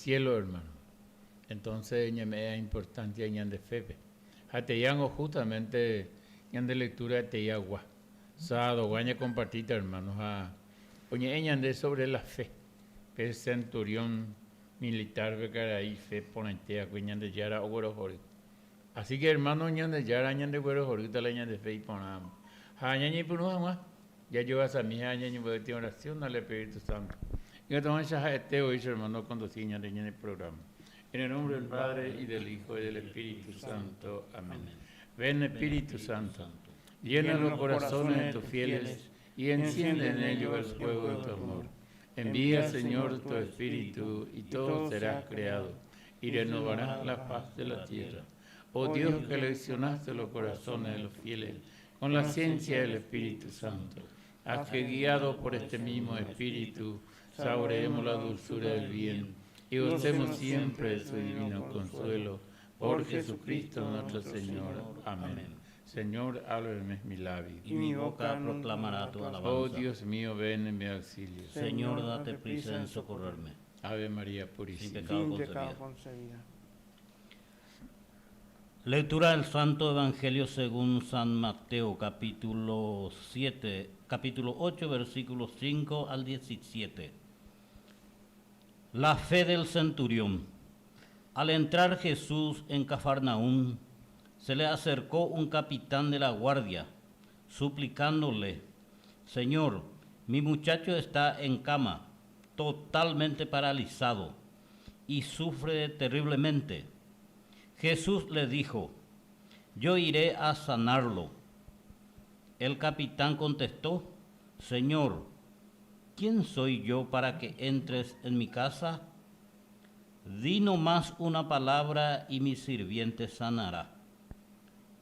cielo, hermano. Entonces ñame'ẽ importancia ñande fe-pe. Ha teíango justamente ñande lectura teíagua. Sábado-gua ñakompartíta, hermano, ha oñe'ẽ ñande sobre la fe. Pe centurión militar-pe karai fe porãite akue Ñandejára oguerohory. Así que hermano, Ñandejára ñandeguerohorýta la ñande fe iporãramo. Ha ñañepyrũ hag̃ua, jajoasami ha ñañembo'ete oración al Espíritu Santo. Ikatu ha'ete voi che hermano okondusi ñande ñane programa. En el nombre del Padre, y del Hijo, y del Espíritu Santo. Amén. Ven Espíritu Santo, llena los corazones de tus fieles y enciende en ellos el fuego de tu amor. Envía, Señor, tu Espíritu, y todo será creado, y renovarás la paz de la tierra. Oh Dios, que eleccionaste los corazones de los fieles con la ciencia del Espíritu Santo, haz que guiado por este mismo Espíritu, saboreemos la dulzura del bien y gocemos siempre de su divino consuelo. Por Jesucristo nuestro Señor. Amén. Señor, ábreme mi labio. Y mi boca proclamará tu alabanza. Oh Dios mío, ven en mi auxilio. Señor, date prisa en socorrerme. Ave María Purísima. Sin pecado Sin concebida. pecado concebida. Lectura del Santo Evangelio según San Mateo, capítulo 7, capítulo 8, versículos 5 al 17. La fe del centurión. Al entrar Jesús en Cafarnaúm, se le acercó un capitán de la guardia, suplicándole: Señor, mi muchacho está en cama, totalmente paralizado, y sufre terriblemente. Jesús le dijo: Yo iré a sanarlo. El capitán contestó: Señor, ¿quién soy yo para que entres en mi casa? Di nomás una palabra y mi sirviente sanará.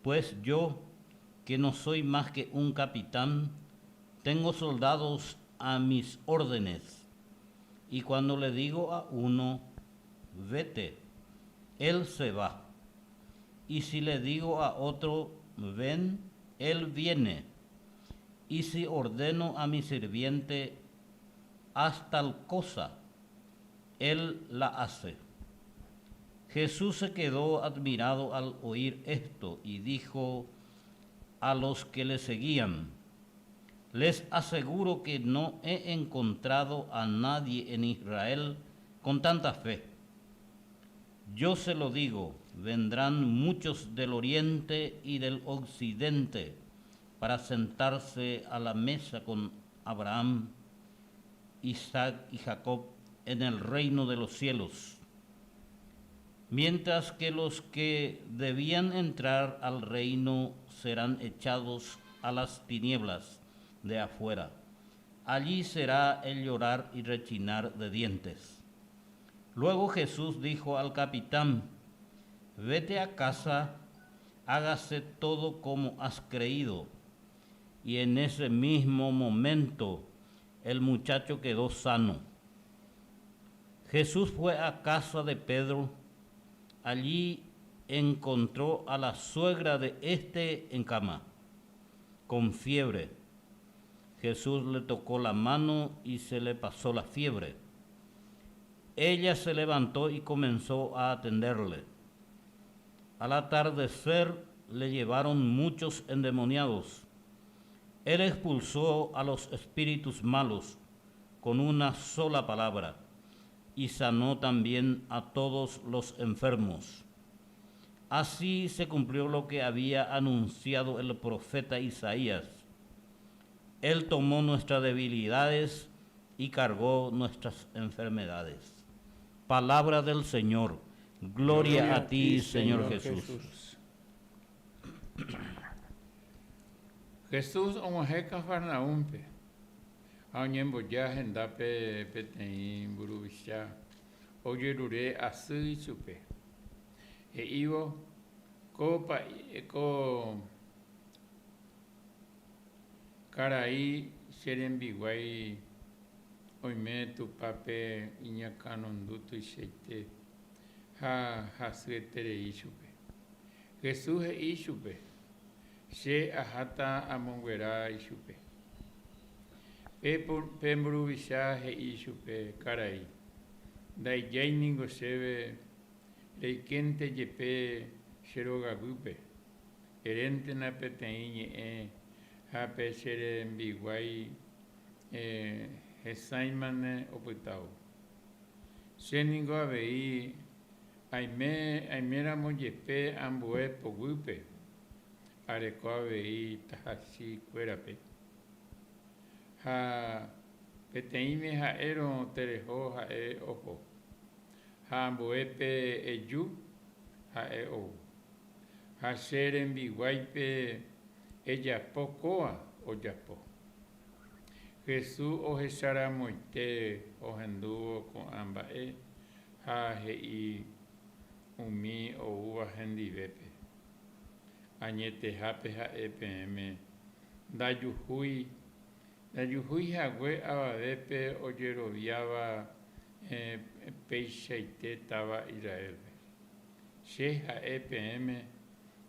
Pues yo, que no soy más que un capitán, tengo soldados a mis órdenes. Y cuando le digo a uno, vete, él se va. Y si le digo a otro, ven, él viene. Y si ordeno a mi sirviente, haz tal cosa, él la hace. Jesús se quedó admirado al oír esto y dijo a los que le seguían: Les aseguro que no he encontrado a nadie en Israel con tanta fe. Yo se lo digo, vendrán muchos del oriente y del occidente para sentarse a la mesa con Abraham, Isaac y Jacob en el reino de los cielos, mientras que los que debían entrar al reino serán echados a las tinieblas de afuera. Allí será el llorar y rechinar de dientes. Luego Jesús dijo al capitán: Vete a casa, hágase todo como has creído. Y en ese mismo momento el muchacho quedó sano. Jesús fue a casa de Pedro. Allí encontró a la suegra de este en cama, con fiebre. Jesús le tocó la mano y se le pasó la fiebre. Ella se levantó y comenzó a atenderle. Al atardecer le llevaron muchos endemoniados. Él expulsó a los espíritus malos con una sola palabra y sanó también a todos los enfermos. Así se cumplió lo que había anunciado el profeta Isaías. Él tomó nuestras debilidades y cargó nuestras enfermedades. Palabra del Señor. Gloria a ti, Señor Jesús. Jesús og̃uahẽ Cafarnaúmpe ha oñemboja hendápe peteĩ mburuvicha ojerure asy ichupe, he'ívo, Ko pa'i, ko karai che rembiguái oime Tupãpe iñakãrondu tuichaite ha hasyeterei chupe. Jesús he'i chupe, Che aháta amonguera ichupe. Pe mburuvicha he'i ichupe, Karai, Ndaijái ningo chéve reikénte jepe che rogaguýpe, eréntena peteĩ ñe'ẽ ha pe che rembiguái hesãimane opytávo. Che ningo avei aime aiméramo jepe ambue poguýpe, areko avei tahachi kuérape. Ha peteĩme ha'érõ tereho ha'e oho, ha ambuépe eju ha'e ou. Ha che rembiguáipe ejapo kóva ojapo. Jesús ohecharamoite ohendúvo ko'ã mba'e ha he'i umi oúva hendivépe, Añetehápe ha'e peẽme, ndajuhúi, ndajuhúi hague avavépe ojeroviáva peichaite táva Israélpe. Che ha'e peẽme,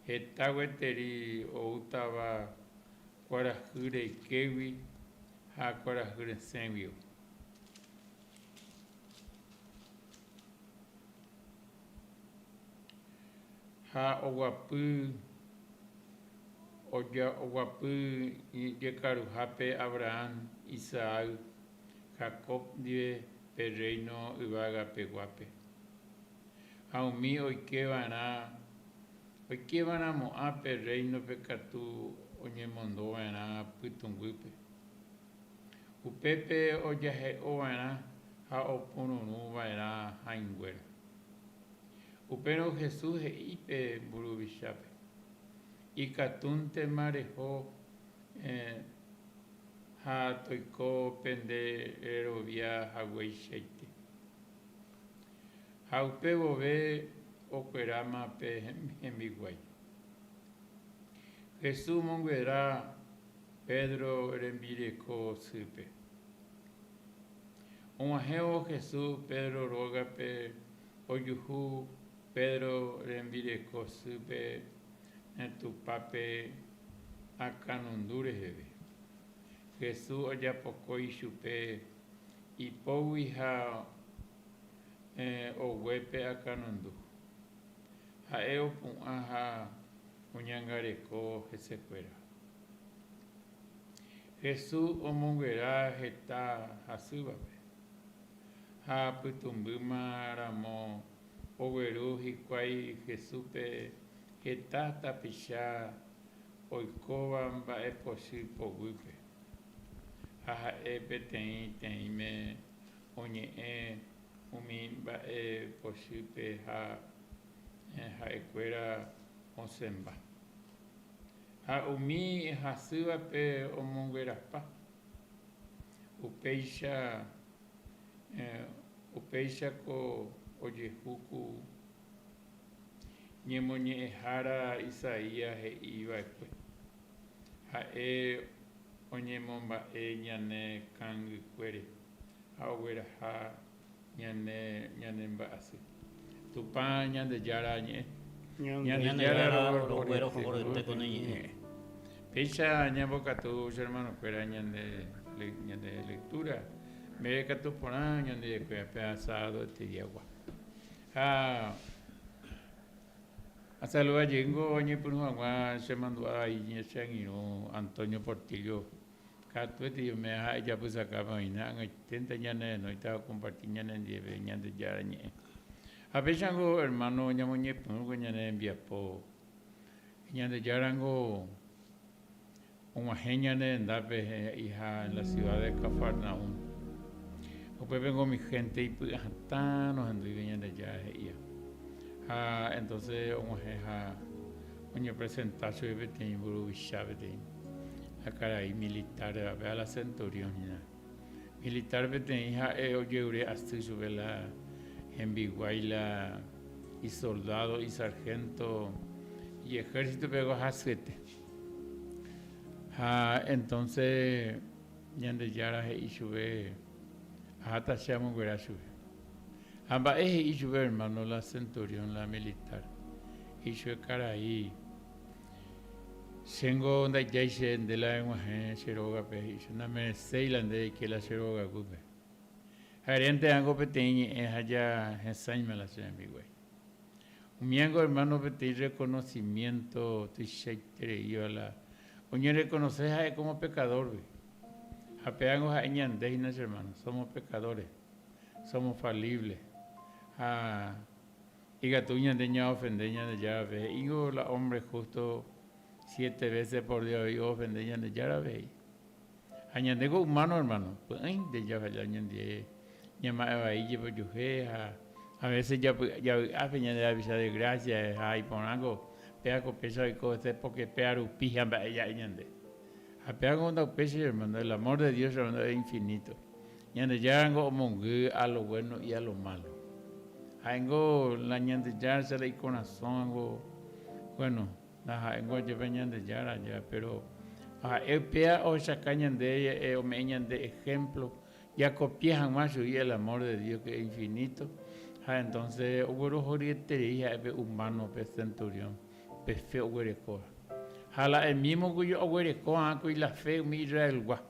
heta gueteri oútava kuarahy reikégui ha kuarahy resẽguio. Ha oguapy oguapy jekaruhápe Abraham, Isaac, Jacob ndive pe Rréino yvagapeguápe. Ha umi oike va'erã oike va'erãmo'ã pe Rréinope katu oñemondo va'erã pytũnguýpe. Upépe ojahe'o va'erã ha opururũ va'erã hãinguéra. Upérõ Jesús he'i pe mburuvichápe, Ikatúntema reho ha toiko pe nde rerovia hagueichaite. Ha upe vove okueráma pe hembiguái. Jesús omonguera Pedro rembireko sýpe. Og̃uahẽvo Jesús Pedro rógape ojuhu Pedro rembireko sýpe tupápe akãnundu reheve. Jesús ojapoko ichupe ipógui ha ogue pe akãnundu. Ha'e opu'ã ha oñangareko hesekuéra. Jesús omonguera heta hasývape, ha pytũmbýma ramo ogueru hikuái Jesúspe heta tapicha oikóva mba'epochy poguýpe, ha ha'e peteĩ teĩme oñe'ẽ umi mba'epochýpe ha ha'ekuéra osẽmba. Ha umi hasývape omonguerapa. Upéicha, upéichako ojehu ku ñemoñe'ẽhára Isaías he'i va'ekue, Ha'e oñemomba'e ñane kangykuére ha ogueraha ñane ñane mba'asy. Tupã Ñandejára ñe'ẽ. Ñandejára roguerohoryete ko ne ñe'ẽ. Péicha ñambokatu che hermano-kuéra ñande ñande lectura meve katu porã ñande kuéra pe asado este día-gua. Ha asaluda jeýngo añepyrũ hag̃ua che mandu'a vai che angirũ Antonio Portillo Katuete ime ha ejapysakápe oĩne ag̃aiténte ñanerenóita ha okomparti ñanendive Ñandejára Ñe'ẽ. Ha péichango ermáno ñamoñepyrũ ko ñane rembiapo. Ñandejárango og̃uahẽ ñane rendápe he'iha en la ciudad de Cafarnaúm. Upépengo umi hénte ipy'ahatã nohendúive Ñandejára he'íva. Ha entonces og̃uahẽ ha oñepresenta chupe peteĩ mburuvicha peteĩ. Ha karai militar pe a la centurión hína. Militar peteĩ ha'e ojerure asy chupe la hembiguái la isoldado, isargento, iejército pegua hasyete. Ha entonces Ñandejára he'i chupe aháta che amonguera chupe. Ha mba'e he'i chupe hermano la centurión la militar. He'i chupe karai. Chéngo ndaijái che nde la eg̃uahẽ che rógape, he'i che, namereséi la nde eike la che róga guýpe. Ha erénte ángo peteĩ ñe'ẽ ha ja hesãima la che rembiguái. Umi ángo hermano peteĩ reconocimiento tuichaitereíva la oñereconoce ha'e como pecador-gui. Ha pe ángo ha'e ñande hína che hermano, somos pecadores, somos falibles. Ha ikatu ñande ñaofende Ñandejárape, he'íngo la hombre justo siete veces por día voi oofende Ñandejárape he'i. Ha ñandéko humano hermano, py'ỹinte jafalla ñandie ñama'ẽ vai jepe ojuhe ha a veces javy'ápe ñande rapicha desgracia ha iporãko péa ko péicha oiko hese porque péa rupi ha mba'e ja'e ñande. Ha péa ko ndaupéichai hermano, el amor de Dios hermano es infinito. Ñandejára ngo omongy a lo bueno y a lo malo. Ha'éngo la Ñandejáracha la ikorasõ ngo, bueno, Ndaha'éngo jepe Ñandejára ja, péro ha'e upéva ohechaka ñande ome'ẽ ñande ehémplo jakopia hag̃ua chugui el amor de Dios que es infinito, ha entonces oguerohoryeterei ha'e pe humano, pe centurión, pe fe oguerekóva. Ha la el mismo cuyo oguerekóva kuri la fe umi Israelgua.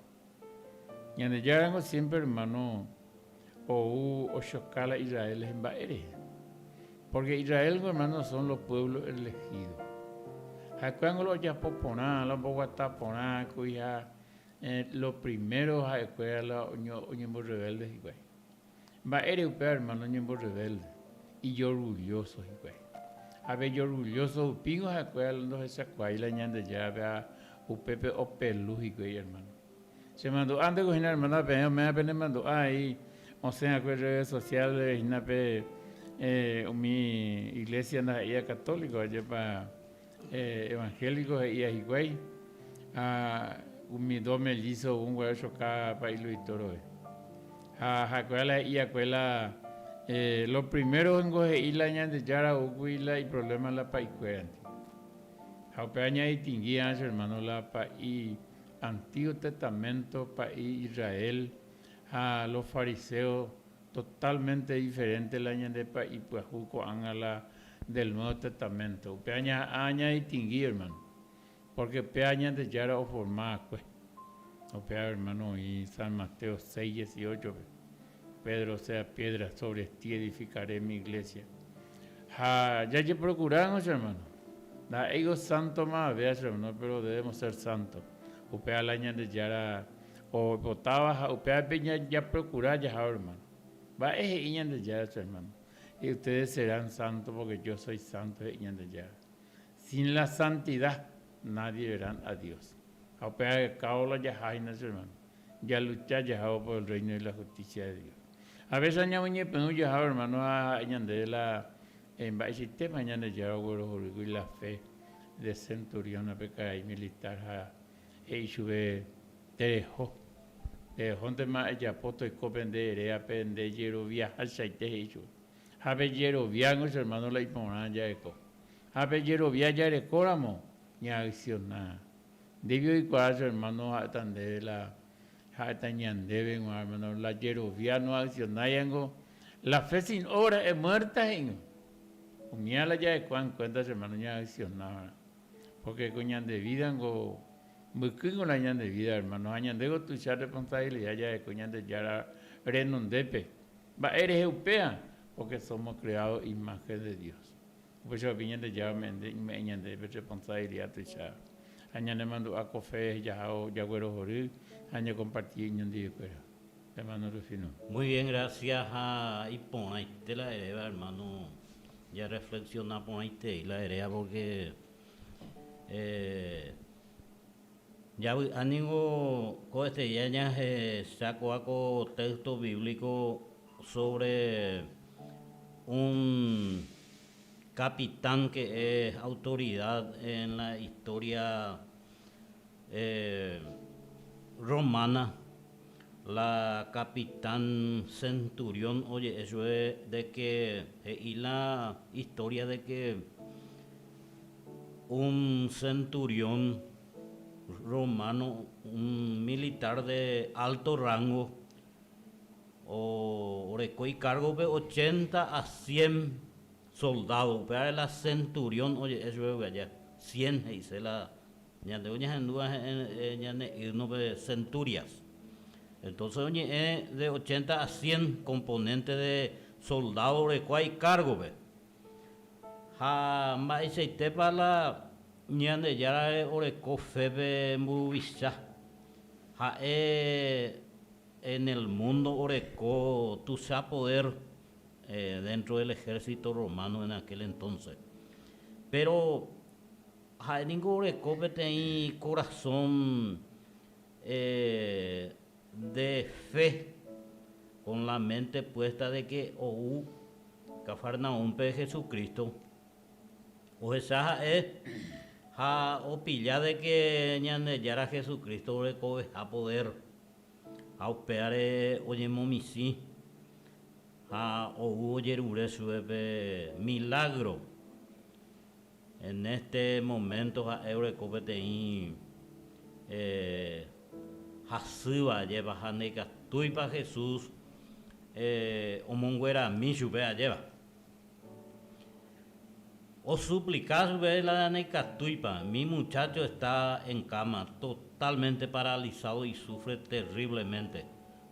Ñandejárango siempre hermano ou ochoka la Israel rehe mba'e rehe. Porque Israelngo hermano son los pueblos elegidos. Ha'ekuérango la ojapo porã, la omboguata porã kuri ha lo primero ha'ekuéra la oñemborrebelde hikuái. Mba'ére upéva hermano oñemborrebelde? Ijorgulloso hikuái. Ha pe ijorgulloso rupíngo ha'ekuéra la ndohechakuaái la Ñandejárape ha upépe opelu hikuái hermano. Che mandu'a ndéko hína hermana peẽ oméva pene mandu'a ahí osẽ va'ekue redes sociales hína pe umi iglesia ndaha'éiva católico ajépa evangélico he'íva hikuái ha umi dos mellizos un guare ochoka Pa'i Luis Toro-pe. Ha ha'ekuéra la he'i va'ekue la lo primero ningo he'i la Ñandejára oúkuri la iproblema la pa'ikuérandi. Ha upéva ñadistinguíva che hermano la pa'i Antiguo Testamento pa'i Israel ha los fariseos totalmente diferente la ñande pa'i pyahu ko'ág̃a la del Nuevo Testamento. Upéva ñaha'ã ñadistingui hermano, porque upéva Ñandejára oforma va'ekue. Upéva hermano oĩ San Mateo 6, 18-pe, Pedro sea piedra, sobre ti edificaré mi iglesia. Ha jajeprokurárõ che hermano, ndaha'éiko santo mavavea che hermano, pero debemos ser santo. Upéva la Ñandejára oipotáva ha upévape japrokura jahávo hermano. Mba'e he'i Ñandejára che hermano? Y ustedes serán santos porque yo soy santo he'i Ñandejára. Sin la santidad nadie verán a Dios. Ha upéva rekávo la jaha hína che hermano. Jalucha jahávo por el reino y la justicia de Dios. A veces ñamoñepyrũ jahávo hermano ha ha'e ñandéve la mba'eichaitépa Ñandejára oguerohorýkuri la fe de centurión ha pe karai militar ha he'i chupe tereho, terehóntema ejapo toiko pende erévape nde jeroviahachaite he'i chupe. Ha pe jeroviángo che hermano la iporã jareko. Ha pe jerovia jarekóramo ñaacciona. Ndévi oikuaa che hermano ha'éta ndéve la ha'éta ñandéve g̃uarã hermano la jerovia no accionáiango la fe sin obra es muerta he'ingo. Umíva la jarekua en cuenta che hermano ñaacciona va'erã. Porque ko ñande vida ngo mbykýngo la ñande vida hermano ha ñandéko tuicha responsabilidad jareko Ñandejára renondépe. Mba'e rehe upéva? Porque somos creados imagen de Dios. Upéicha rupi Ñandejára ome'ẽ ñandéve pe responsabilidad tuicha ha ñanemandu'a ko fe jahávo jaguerohory ha ñakomparti iñondivekuéra. Hermano Rufino. Muy bien, gracias ha iporãite la eréva hermano, ya reflexiona porãitei la eréva porque javy'a ningo ko este día jahecha kóva ko texto bíblico sobre un capitán que es autoridad en la historia romana, la capitán centurión oje'e chupe de que he'i la historia de que un centurión romano, un militar de alto rango, Oreko ikárgope ochenta a cien soldádo, upévare la centurión oje'e chupe upe aja, cien he'ise la ñande oñehendúva ñane himno-pe centurias. Entonces oñe'ẽ de 80 a 100 componente de soldado orekóva ikárgope. Ha mba'eichaitépa la Ñandejárare oreko fe pe mburuvicha. Ha'e en el mundo oreko tuicha poder dentro del ejército romano en aquel entonces. Pero ha'e ningo oreko peteĩ corazón de fe, con la mente puesta de que ou Cafarnaúmpe Jesucristo ohecha ha'e ha opilla de que Ñandejára Jesucristo orekoveha poder ha upévare oñemomichĩ ha ou ojerure chupe pe milagro. En este momento ha'e oreko peteĩ hasýva ajépa ha ndaikatúipa Jesús omonguerami chupe ajépa. Osuplika chupe la ndaikatúipa, mi muchacho está en cama, totalmente paralizado y sufre terriblemente.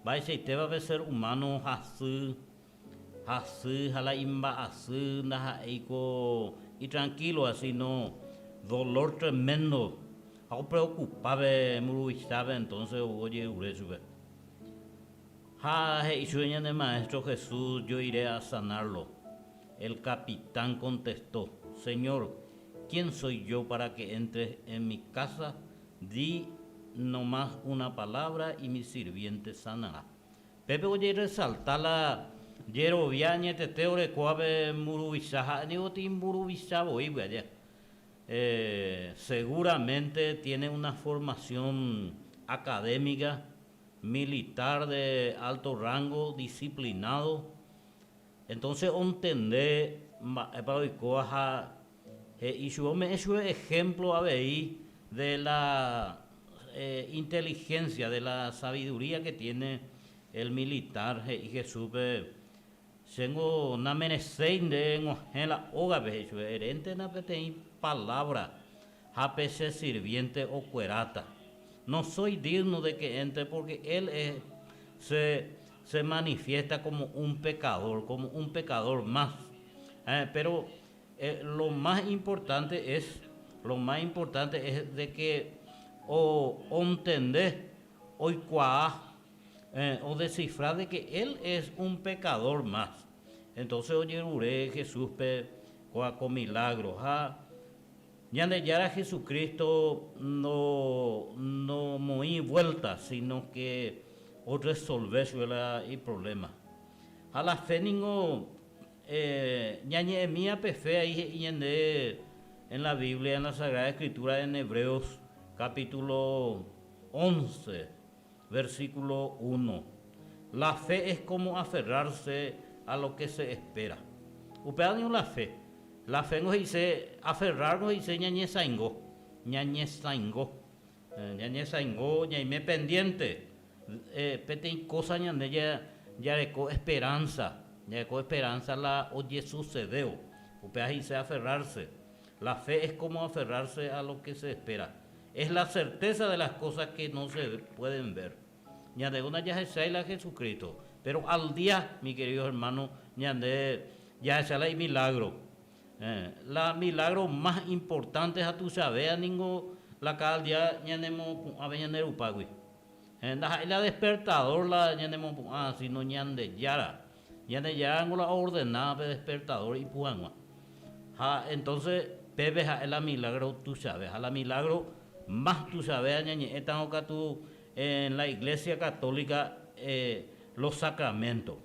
Mba'eichaitépa pe ser humano hasy Hasy ha la imba'asy ndaha'éi ko itrankílova síno dolor tremendo ha opreokupa pe mburuvichápe entonces ou ojerure chupe. Ha he'i chupe ñande Maestro Jesús yo iré a sanarlo. El capitán contestó, Señor, ¿quién soy yo para que entres en mi casa? Di nomás una palabra y mi sirviente sanará. Pépe ojerresalta la jerovia añetete orekóva pe mburuvicha, ha'e ningo peteĩ mburuvicha voi pya'e. Seguramente tiene una formación académica, militar de alto rango, disciplinado, entonces ontende mba'épa oikóva ha he'i chupe, ome'ẽ chupe ejemplo avei de la inteligencia, de la sabiduría que tiene el militar, he'i Jesús-pe, Chéngo namereséi nde eg̃uahẽ la ógape, he'i chupe, eréntena peteĩ palabra ha pe che sirviente okueráta. No soy digno de que entre porque él es, se, se manifiesta como un pecador, como un pecador más. Pero lo más importante es, lo más importante es de que o ontende, oikuaa, odescifra de que él es un pecador más. Entonces ojerure Jesús-pe kóva ko milagro ha Ñandejára Jesucristo no nomoĩ vuelta, sino que orresolve chupe la iproblema. Ha la fe ningo Ñañe'ẽmíva pe fe ahí he'i ñande en la Biblia, en la Sagrada Escritura en Hebreos capítulo 11, versículo 1. La fe es como aferrarse a lo que se espera. Upéva ningo la fe. La fe ngo he'ise aferrar ngo he'ise ñañesãingo, ñañesãingo. Ñañesãingo ñaime pendiente peteĩ cosa ñande jareko esperanza, jareko esperanza la ojesucedévo, upéva he'ise aferrarse. La fe es como aferrarse a lo que se espera, es la certeza de las cosas que no se pueden ver. Ñande una jahechái la Jesucristo, pero al día, mi queridos hermanos, ñande jahecha la imilagro. La milagro más importante ha tuichavéva ningo la cada día ñanemopu'ãve ñande rupágui. Ndaha'éi la despertador la ñanemopu'ã, sino Ñandejára. Ñandejára ningo la oordenáva pe despertador ipu hag̃ua. Ha entonces pépe ha'e la milagro tuichave. Ha la milagro más tuichavéva ñañe'ẽtarõ katu en la iglesia católica los sacramentos.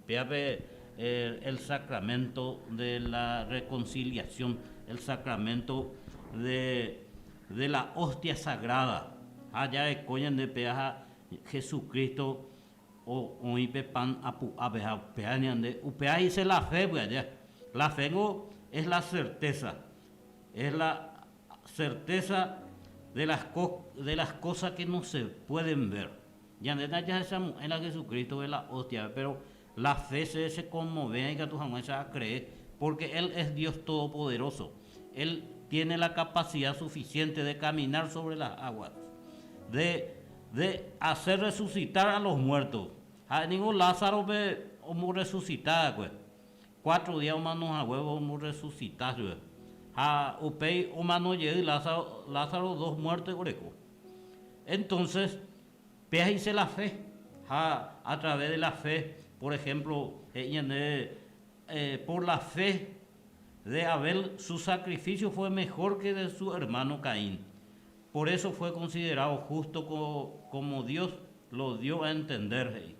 Péape el sacramento de la reconciliación, el sacramento de de la hostia sagrada. Ha jareko ñande péa ha Jesucristo oĩ pe pan apu'ápe ha upéa ñande, upéa he'ise la fe py aja. La fe ngo es la certeza, es la certeza de las de las cosas que no se pueden ver. Ñande ndajahechamo'ãi la Jesucristo de la hostia, pero la fe che che conmove ikatu hag̃uáicha acree, porque Él es Dios Todopoderoso. Él tiene la capacidad suficiente de caminar sobre las aguas, de, de hacer resucitar a los muertos. Ha'e ningo Lázarope omborresusita va'ekue. Cuatro día omano haguévo omborresusita chupe. Ha upéi omano jey Lázaro, Lázaro dos muertes oreko. Entonces, péa he'ise la fe. Ha a través de la fe, por ejemplo, he'i ñandéve, por la fe de Abel su sacrificio fue mejor que de su hermano Caín. Por eso fue considerado justo como Dios lo dio a entender, he'i.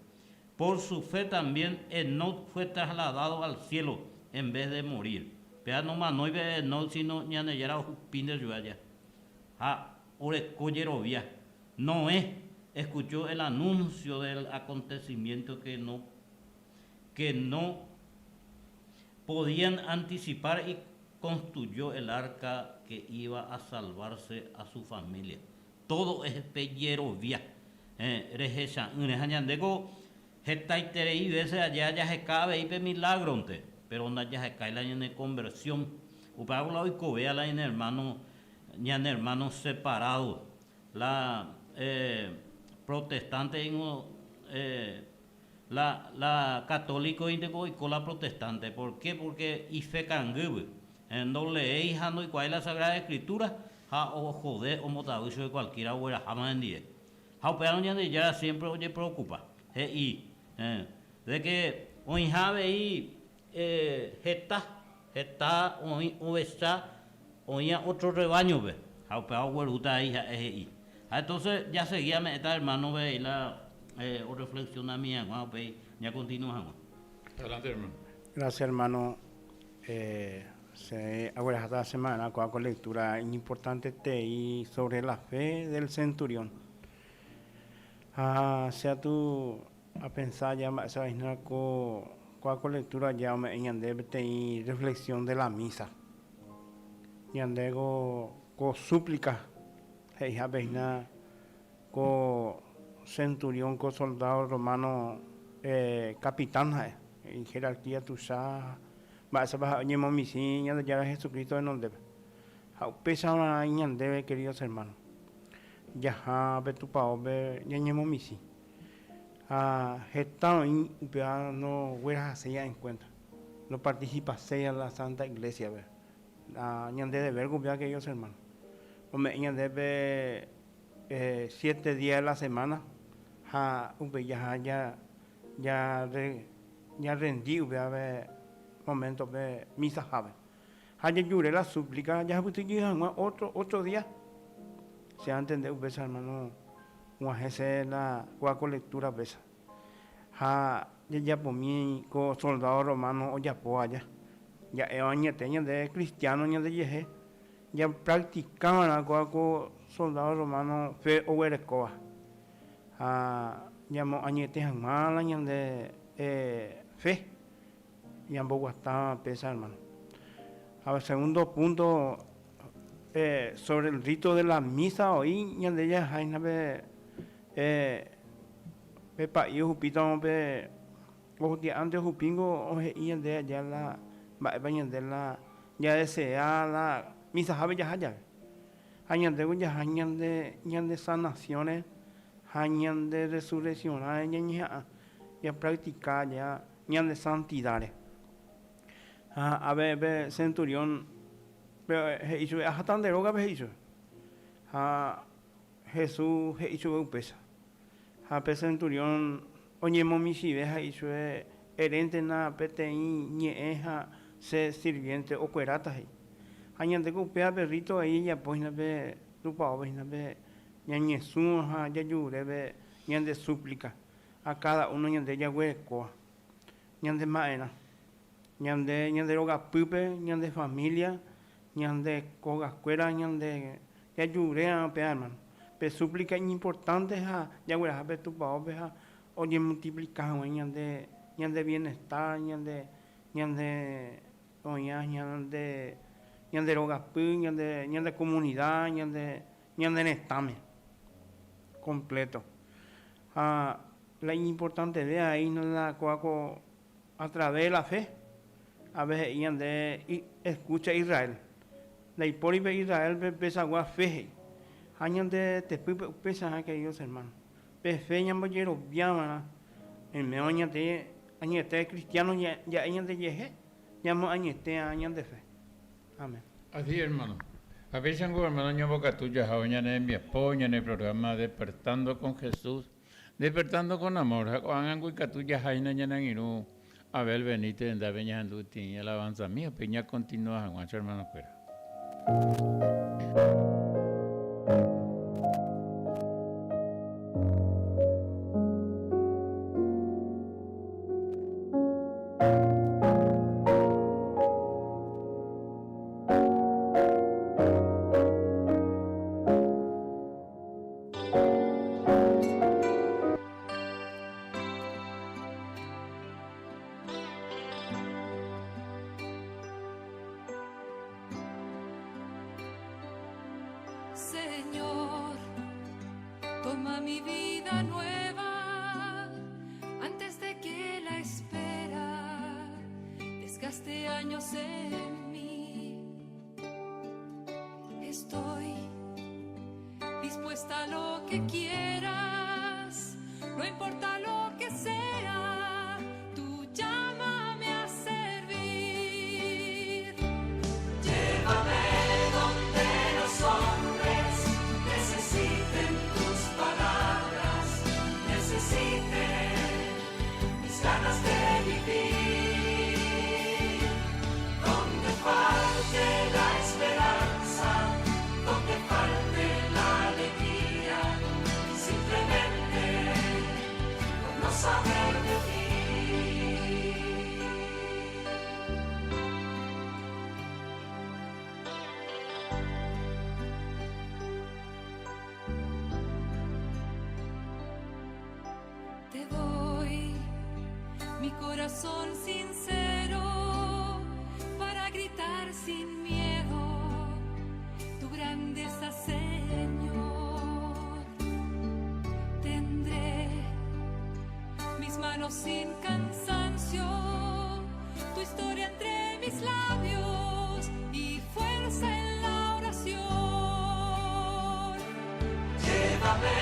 Por su fe también Enoc fue trasladado al cielo en vez de morir. Péva nomanói pe Enoc sino Ñandejára ohupínte chupe aja. Ha oreko jerovia. Noé escuchó el anuncio del acontecimiento que no que no podían anticipar y construyó el arca que iba a salvarse a su familia. Todo es pe jerovia rehecha'ỹre. Ha ñandéko hetaiterei vése aja jaheka avei pe milágronte, péro ndajahekái la ñane konversión. Upéva la oikovéva la ñane ermáno, ñane ermáno separádo. La protestante ningo La la católico inteko oiko la protestante. Por qué? Porque ife kangýgui. Ndoleéi ha ndoikuaái la Sagrada Escritura ha ojode ombotavy chupe cualquiera ogueraháma hendive. Ha upévarõ Ñandejára siempre ojepreocupa. He'i de que oĩha avei heta, heta oĩ ovecha oĩva otro rebaño-pe. Ha upéva oguerúta avei ha'e he'i. Ha entonces jasegi ame'ẽta hermano-pe avei la oreflexionami hag̃ua upéi ñakontinua hag̃ua. Adelante, hermano. Gracias, hermano. Che agueraháta semanarã ko'ã ko lectura iñimportantetei sobre la fe del centurión. Ha che atu apensa aja mba'éichapa hína ko kóa ko lectura aja ome'ẽ ñande peteĩ reflexión de la misa. Ñande ko ko súplica he'ihápe hína ko centurión ko soldado romano capitán ha'e, ijerarquía tuicha mba'éichapa ha'e oñemomichĩ Ñandejára Jesucristo renondépe. Ha upéicharõ ñandéve, queridos hermanos, jaha pe tupaópe ñañemomichĩ. Ha heta oĩ upéva ndoguerahaséiva en cuenta, ndoparticipaséiva la Santa Iglesia-pe. La ñande deber upéva, queridos hermanos, ome'ẽ ñandéve pe siete días de la semana ha upéi jaha ja ñarrendi upéva pe momento-pe misa-hápe. Ha jajure la súplica jahupytyjey hag̃ua otro, otro día. Che antende upéicha hermano g̃uahẽ che la kua ko lectura péicha. Ha jajapomi ko soldado romano ojapo aja. Ja'éva añete ñande cristiano ñandejehe japractica va'erã kóva ko soldado romano fe oguerekóva. Ha ñamoañete hag̃ua la ñande fe. Ñamboguata péicha, hermano. Ha segundo punto, sobre el rito de la misa oĩ ñande jaha hína pe pe pa'i ohupítamo pe ohutia'ánte ohupíngo he'i ñande aja la mba'épa ñande la jadesea la misahápe jaha jave. Ha ñandéko jaha ñande ñande sanación-re ha ñande resurrección-rãre ñañeha'ã japractica aja ñande santidáre. Ha ave pe centurión pe he'i chupe, Aháta nde rógape, he'i chupe. Ha Jesús he'i chupe upéicha. Ha pe centurión oñemomichĩve ha he'i chupe, Eréntena peteĩ ñe'ẽ ha che sirviénte okueráta, he'i. Ha ñandéko upéva pe rito vai jajapo hína pe tupaópe hína pe ñañesũ ha jajure pe ñande súplica. Ha káda uno ñande jaguerekóva, ñande mba'erã, ñande ñande rogapýpe, ñande familia, ñande kogakuéra, ñande jajuréva upéva hermano. Pe súplica iñimportánte ha jagueraha pe tupaópe ha oñemultiplika hag̃ua ñande ñande bienestar, ñande ñande oĩva ñande ñande rogapy, ñande ñande comunidad, ñande ñane retãme completo. Ha la iñimportanteve aína la kóva ko a través de la fe, a veces he'i ñande escucha Israel. Ndaipóri pe Israel-pe peichagua fe he'i. Ha ñande tepýpe upéicha, queridos hermanos. Pe fe ñambojeroviava'erã oiméva ñande añete cristiano ja'e ñandejehe ñamoañetéva ñande fe. Amén. Así, hermano. Ha péichango, hermano, ñambokatu jahávo ñane rembiapo, ñane programa Despertando con Jesús, Despertando con Amor. Ha ko'ág̃a ikatu jaháina ñane angirũ Abel Benítez rendápe ñahendu tĩi alabanza-mi ha pe ñakontinua hag̃ua che hermano-kuéra. Señor, toma mi vida nueva antes de que la espera desgaste años en mí. Estoy dispuesta a lo que quieras, no importa lo que sea, tú llámame a servir. Llévame donde los hombres necesiten tus palabras, necesiten mis ganas de vivir. Donde falte la esperanza, donde falte la alegría, simplemente por no saber de ti. Te doy mi corazón sincero para gritar sin miedo tu grandeza, Señor. Tendré mis manos sin cansancio, tu historia entre mis labios y fuerza en la oración. Llévame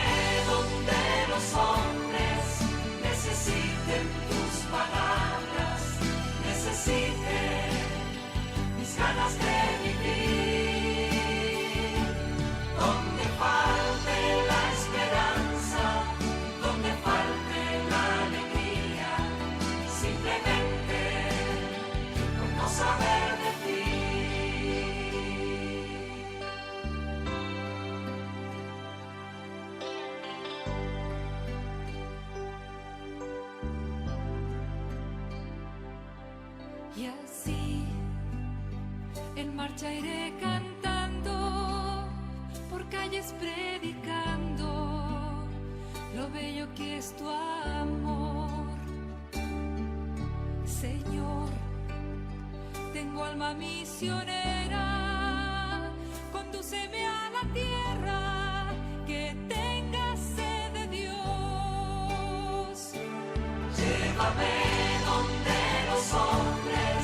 donde los hombres necesiten tus palabras, necesiten mis ganas de vivir. Donde falte la esperanza, donde falte la alegría, simplemente por no saber de ti. Y así en marcha iré cantando, por calles predicando lo bello que es tu amor. Señor, tengo alma misionera, condúceme a la tierra que tenga sed de Dios. Llévame donde los hombres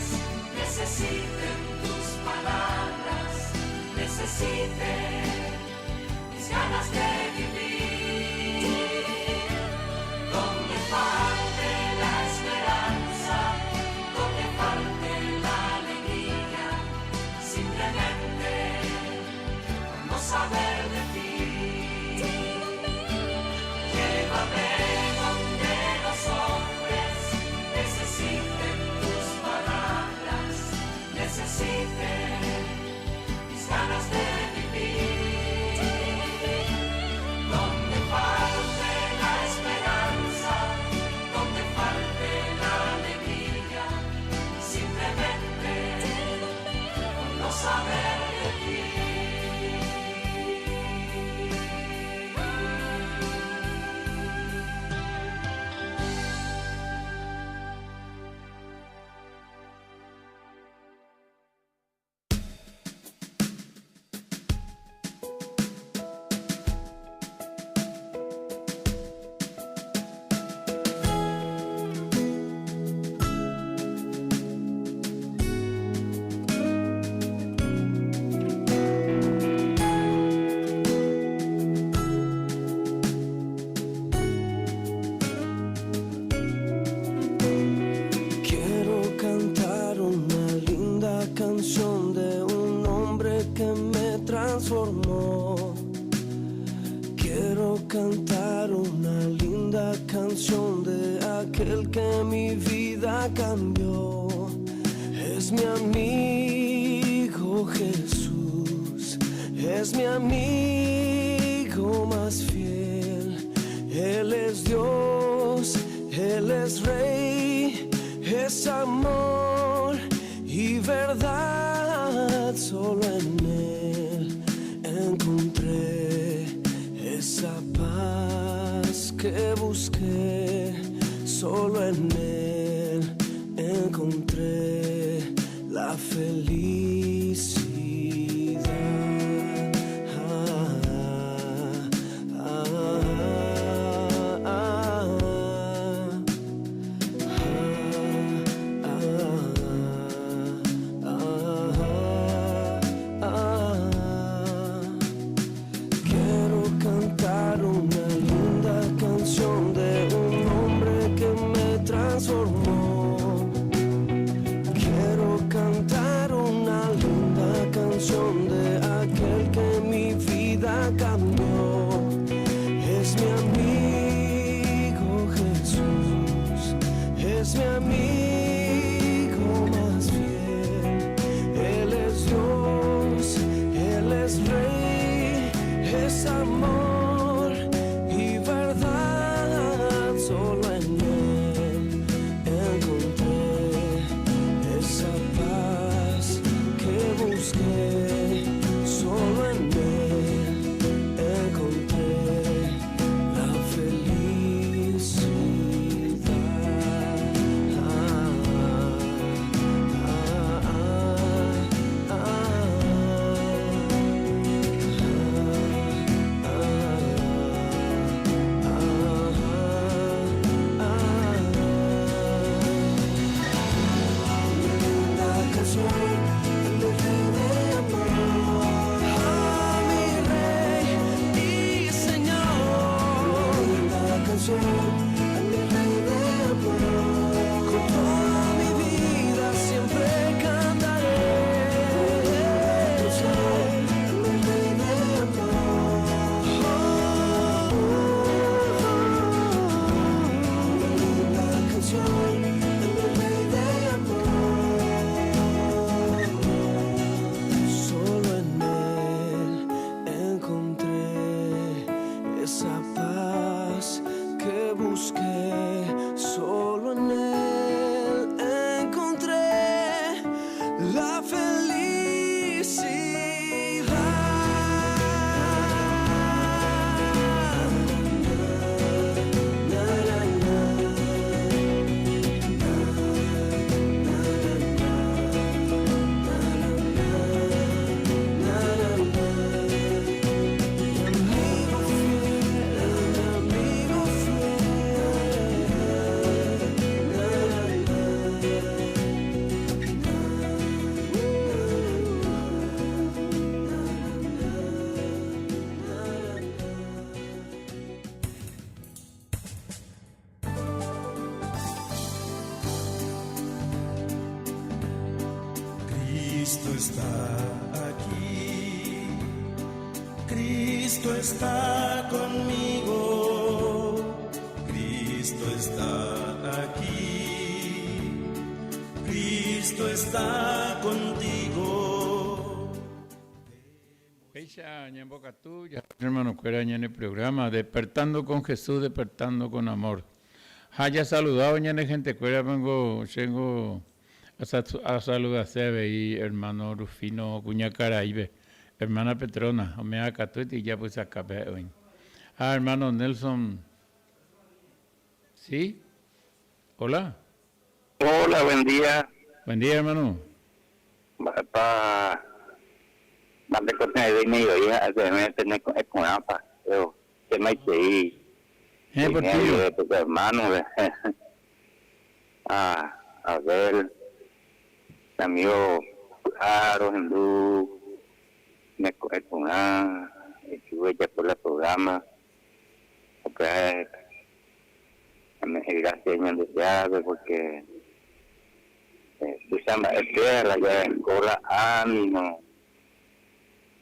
necesiten tus palabras, necesiten mis ganas de vivir. Donde falte la esperanza, donde falte la alegría, simplemente por no saber de ti. Llévame donde los hombres necesiten tus palabras, necesiten mis ganas de vivir. Donde falte la esperanza, donde falte la alegría, simplemente por no saber de ti. canción de aquel que mi vida cambió. Es mi amigo Jesús, es mi amigo más fiel. Él es Dios, Él es Rey, es amor y verdad. Solo en Él encontré esa paz que busqué. Solo en Él encontré la felicidad. Ah, ah, ah, ah, ah, ah. Quiero cantar una linda canción de un hombre que me transformó. Quiero cantar una linda canción de aquel que mi vida cambió. Es mi amigo Jesús, es mi amigo más fiel. Él es Dios, Él es Rey, es amor y verdad. Solo en Él encontré esa paz que busqué. Solo en Él encontré la felicidad. Ah, ah, ah, Linda canción, mi rey de amor, a mi rey y señor. Linda canción, mi rey de amor, con toda mi vida siempre cantaré. Canción, mi rey de amor. Linda canción, mi rey de amor. Solo en Él encontré esa paz que busqué. Solo en Él encontré la felicidad. Na, na, na. Amigo fiel, amigo fiel. Cristo está aquí, Cristo está conmigo, Cristo está aquí, Cristo está contigo. Péicha ñambokatu hermanokuéra ñane programa Despertando con Jesús, Despertando con Amor. Ha jasaludado ñane gentekuéra pengo chéngo asaludase avei hermano Rufino kuñakaraipe, hermana Petrona, ome'ã katuete ijapysakápe ha'e oĩ. Ha hermano Nelson, sí? Hola. Hola, buen día. Buen día, hermano. Mba'épa mba'e tekotevẽve imeivai ha'e peẽme pene ko'ẽ porãpa, péro che maitei Héẽ, peime Portillo. avei pe hermano-pe. Ha Abel, che amigo py'a rohendu ne ko'ẽ porã, eju ejapo la programa, upéva ame'ẽ gracias Ñandejárape porque tuicha mba'e péva la jareko la ánimo,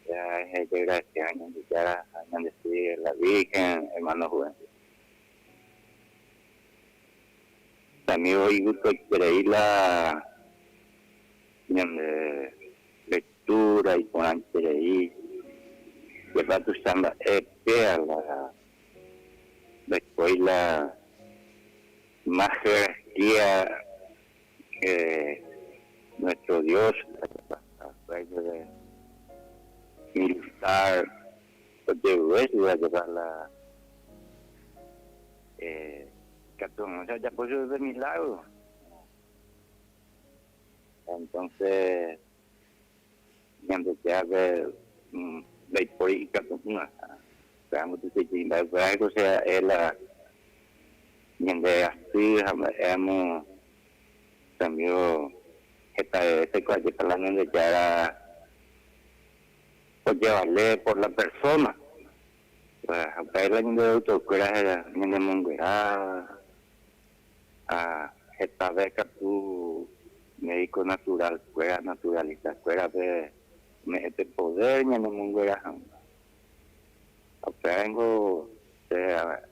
jajegracia Ñandejára ha ñande sy la Virgen, hermano Juvencio. Amigo igustoiterei la ñande lectura iporãiterei jepa tuicha mba'e péa la ndaikói la más jerarquía que nuestro Dios militar ojevyve chupe jepa la Ikatu hag̃uáicha ojapo chupe pe milágro. Entonces Ñandejárape ndaipóri ikatu'ỹva. Upéva mbotuichaite mba'e upéva ko che ha'e la ñande rasy ha mba'e amo cambio heta vése ko ajépa la Ñandejára ojevale por la persona. Ha upéi la ñande doctor-kuéra ñanemonguera ha hetave katu médico natural-kuéra, naturalista-kuérape ome'ẽ pe poder ñanemonguera hag̃ua. Ha upéva ningo che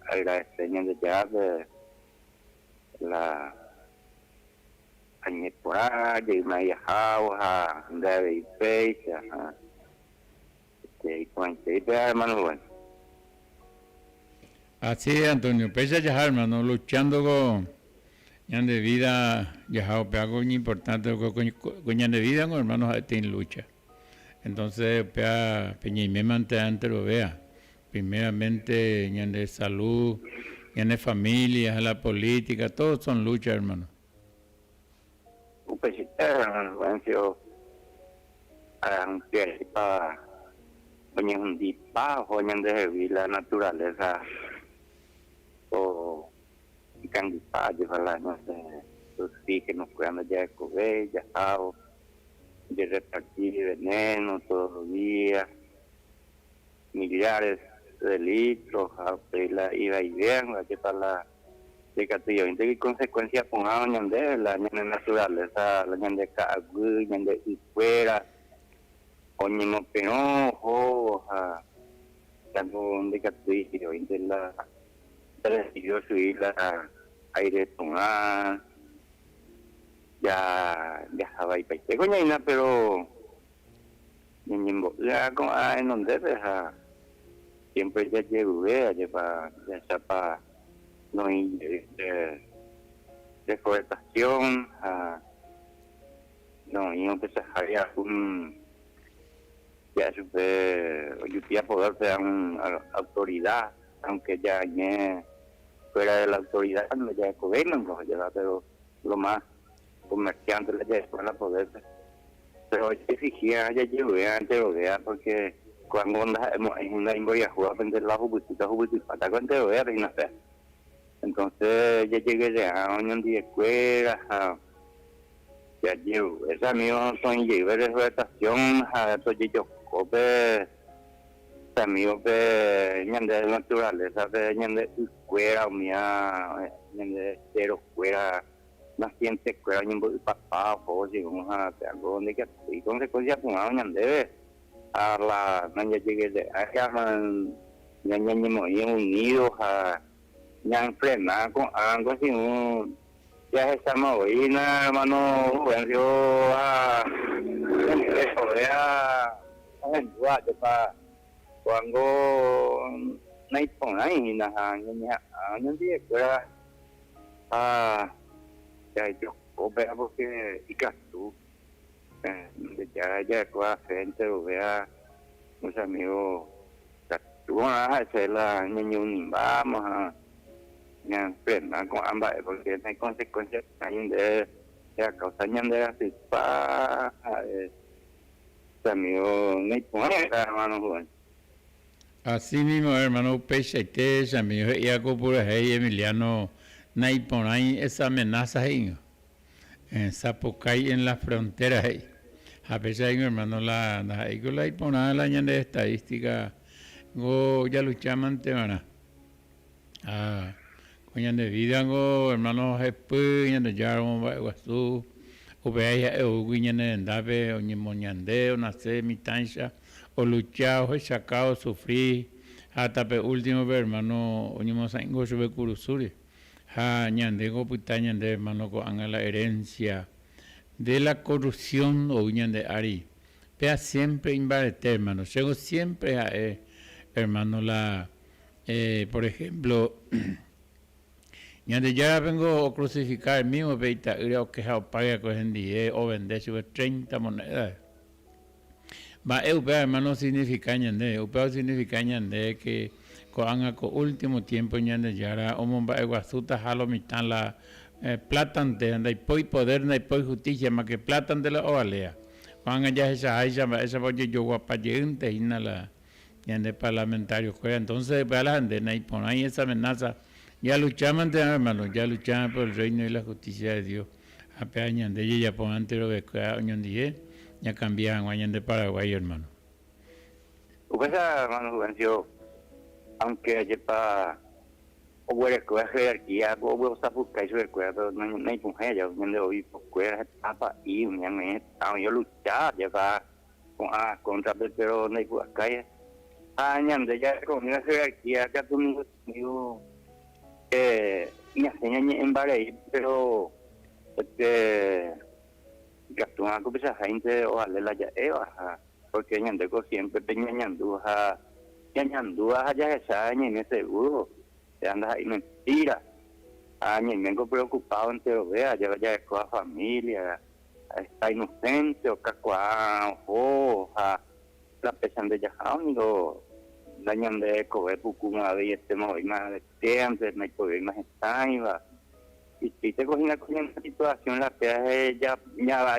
agradece Ñandejárape la añeporã jeýma ijahávo ha nde avei péicha ha Así es, Antonio. Péicha jaha, hermano, luchando ko ñande vida jaha upéva ko iñimportante ko ñande vida ko hermano ha'ete en lucha. Entonces upéva pe ñaimémante enterovéa. Primeramente ñande salud, ñane familia, la política, todo son lucha, hermano. Upeichaite, hermano Juvencio, aranguépa oñehundipa oho ñandehegui la naturaleza ko ikangypa ajépa la ñande oxígeno kuéra ndajarekovéi jahávo ojerreparti veneno todos los días, millares de litros ha upéi la ivaivéva ajépa la Ikatu oĩnte consecuencia porã ñandéve la ñane naturaleza, la ñande ka'aguy, ñande ykuéra oñemoperõ ohóvo ha katu ndaikatúi oĩnte la recibió chugui la aire porã ja jahavaipaite ko ñaína pero ñañembo'y ko'ã henondépe ha siempre jajeruve ajépa jahechápa noĩ jey pe deforestación ha noĩ opechaháre algún ja'e chupe ojupi apoder-pe algún autoridad aunque ja aime fuera de la autoridad ndajarekovéima niko jeva pero lo más comerciante la jarekóva la poder-pe pero ojeexigía jajeruréva enterovéva porque ko'ág̃a ndaha'emo'ãi hína imboriahúvapente la ohupytýta ohupytypáta ko enterovévape hína péva. Entonces jajeguerre'ã oñondivekuéra ha jajerure che amigo toĩ jey pe deforestación ha tojejoko pe che amigo pe ñande naturaleza pe ñande ykuéra umíva ñande estero kuéra naciente kuéra oñembo'ypapa ohóvo chegún ha pe algo ndaikatúi consecuencia porã ñandéve ha la nañajeguerre'ã ñañemoĩ unido ha ñanfrena ko'ã kosĩu jahecháma voi na hermano Juvencio ha hekove ha ohendúva ajépa ko'ãngo naiporãi hína ha ñañeha'ã oñondivekuéra ha jajoko péva porque ikatu Ñandejára jarekóva fe enterovéva los amigos ikatu porã ha'ese la ñañeunimbáma ha ñanfrena ko'ã mba'e porque no hay consecuencia ñande a causa ñande rasypa ha'e che amigo naiporãi hermano Juan. Así mismo hermano upeichaite che amigo he'íva ko purahéi Emiliano naiporãi esa amenaza he'ingo. Sapukái en la frontera he'i. Ha péicha ningo hermano la ndaha'éiko la iporã la ñande estadística ngo jalucha mante va'erã. Ha ko ñande vida ngo hermano hepy Ñandejára omomba'eguasu upéva ha'e oúgui ñane rendápe oñemoñande, onase mitãicha, olucha, ohechaka, osufri ha hasta pe último-pe hermano oñemosãingo chupe kurusúre. Ha ñandéngo opyta ñande hermano ko'ág̃a la herencia de la corrupción ou ñande ári. Péa siempre imbarete hermano. Chéngo siempre ha'e hermano la por ejemplo Ñandejárapengo ocrucifica el mismo pe ita'ýra okeha opáyakue hendive ovende chupe treinta monedas. Mba'e upéva hermano osignifica ñandéve? Upéva osignifica ñandéve que ko'ág̃a ko último tiempo Ñandejára omomba'eguasútaha lo mitã la plátante ha ndaipói poder, ndaipói justicia, más que plátante la ovalea. Ko'ág̃a jahechaháicha mba'éichapa ojejoguapa jeýnte hína la ñande parlamentario kuéra. Entonces upéva la nde naiporãi esa amenaza. Ya luchámante hermano, ya lucháma por el reino y la justicia de Dios. Ha péva ñande jajapo enterovekuéra oñondive ñakambia hag̃ua ñande Paraguay, hermano. Upéicha, hermano Juvencio, aunque ajépa oguerekóva jerarquía, oguerosapukái chupekuéra, pero naipũhẽ aja ñande obispo-kuéra heta pa'i umi ag̃uahẽ heta oĩ olucha ajépa ko'ã kóntrape, pero ndaipu'akái. Ha ñande jarekomíva jerarquía katu niko ñasẽ ñañe'ẽmbarei, pero este ikatúva ko pechaháinte ovale la ja'éva ha porque ñandéko siempre pe ñañandu ha ñañandúva ha jahecha ñaime seguro péva ndaha'éi mentira ha ñaiméngo preocupado enterovéva jarekóva familia está inocente okakuaa oho ha la péicha ndejahávo niko ndañande rekove puku avei etéma oĩma vetéante ndaipovéima hetãiva. Itríteko hína ko ñane situación la péa ya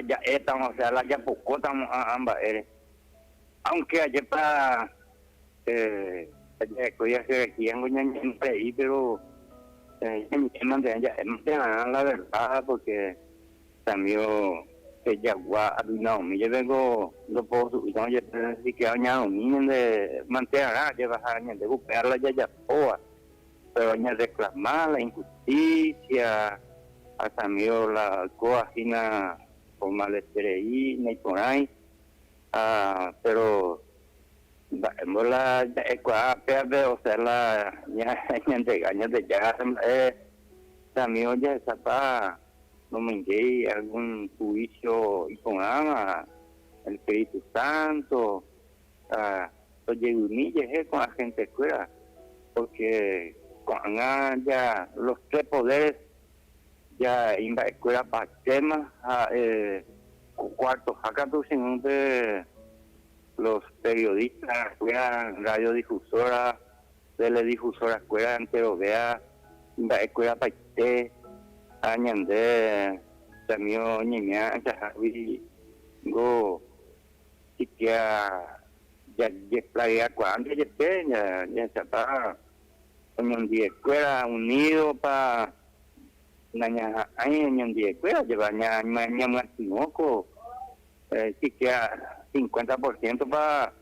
ja'étama, o sea la japokótama ã mba'ére. Aunque ajépa jarekói jerarquía-ngo ñañe'ẽmbarei pero ñañe'ẽmante ja'émante la verdad porque Cambio pe jagua Naomi jepe ko ndoposu'úitama jepe siquiera oñarõmi ñande mantearã jepe ha ñande upéva la jajapóva, pero ñarreclama la injusticia ha cambio la oikóva hína omaleterei naiporãi ha pero mba'émbo la ja'ekuaa pévape osea la ñantrega Ñandejára mba'e cambio jahechápa nomoingéi algún juicio iporãva el Espíritu Santo ha tojeyvymi jehe ko'ã gente-kuéra, porque ko'ág̃a ja los tres poderes ja imba'ekuéra patéma ha cuartoha katu según pe los periodistas-kuéra, radiodifusora, Teledifusora-kuéra enterovéa imba'ekuéra paite ha ñande chamigo ñaimea anchahágui ngo siquiera jajeplageakuaánte jepe jahechápa oñondiekuéra unido-pa nañaha'ãi oñondiekuéra jeva ñamyatyrõ ko Siquiera cincuenta por ciento-pa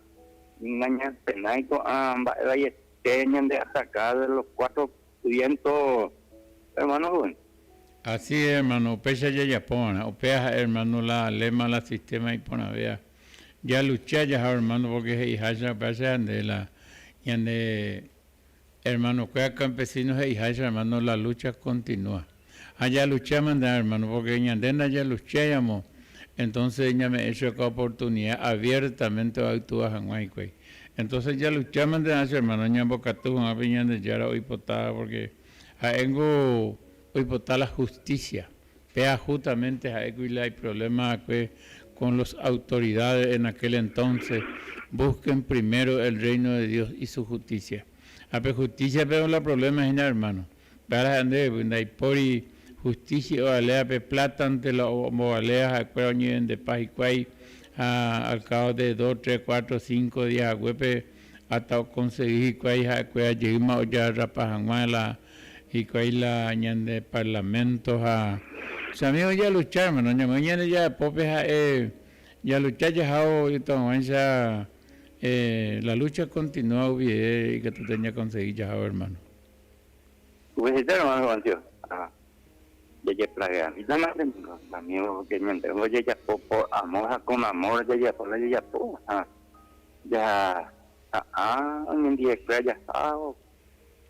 nañapenái ko'ã mba'e vaiete ñande ataka de los cuatro vientos, hermano Rubén. Así es, hermano, upéicha jajapo va'erã. Upéva ha'e, hermano, la lema, la sistema iporãvéva. Jalucha jaha, hermano, porque he'iháicha upéva che ha nde la ñande hermano-kuéra campesino he'iháicha, hermano, la lucha continúa. Ha jalucháma nde, hermano, porque ñande ndajalucháiramo, entonces ñame'ẽ chupe oportunidad abiertamente oactua hag̃ua hikuái. Entonces jalucháma nde, che hermano, ñambokatu hag̃ua pe Ñandejára oipotáva, porque ha'éngo oipota la justicia. Péa justamente ha'ékuri la iproblema va'ekue con los autoridades en aquel entonces, busquen primero el reino de Dios y su justicia. Ha pe justicia-pe la problema hína, hermano. Péva ndéve, ndaipóri justicia ovalea pe plátante la ombovalea ha'ekuéra oñevendepa hikuái ha al cabo de dos, tres, cuatro, cinco días haguépe hasta okonsegi hikuái ha'ekuéra jeýma ojarrapa hag̃ua la hikuái la ñande parlamento ha che amigo jalucha hermano, ñamoĩ ñande jajapópe ha'e jalucha jahávo ituag̃uáicha la lucha continúa uvive ikatúta ñakonsegi jahávo hermano. Upeichaite hermano Juancio, ha jajeplageamíta ningo amigo porque ñande jajapo por amor ha con amor jajapo la jajapo ha jaha'ã oñondive kuéra jahávo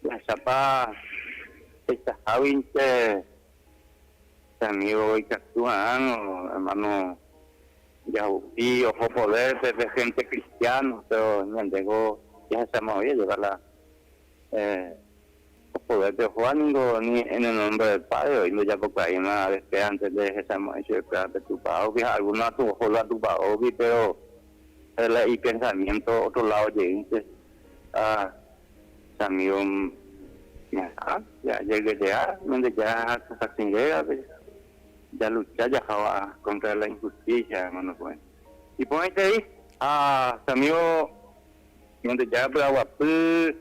jahechápa. Peichaháguinte che amigo ikatu ha'ãrõ hermano jahupi oho poder-pe pe gente cristiano, pero ñandéko jahecháma voi ajépa la poder-pe ohóva ningo ni en el nombre del Padre oĩ ndojapokuaáima después antes de hechamo'ãi chupekuéra pe tupaógui ha alguno katu oho la tupaógui pero la ipensamiento otro lado jeýnte ha Che amigo ñaha, jajeguetea Ñandejára ha Tupãsy rérape, jalucha jaháva contra la injusticia, hermano pues. Iporãiterei ha che amigo Ñandejára py'aguapy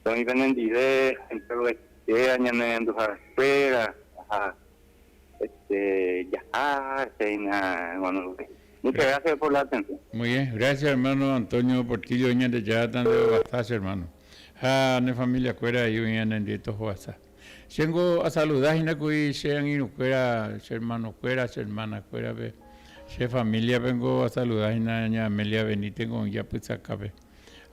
toĩ penendive enterovete ñane renduharakuéra ha este jaha che hína hermano Luis. Muchas gracias por la atención. Muy bien, gracias hermano Antonio Portillo Ñandejára tanderovasa che hermano ha ne familia kuéra ahí oĩ ñanendie tohovasa. Chéngo asaluda hína kuri che angirũkuéra, che hermano kuéra, che hermana kuérape, che familia pengo asaluda hína ña Amelia Benítez ko oĩ japysakápe.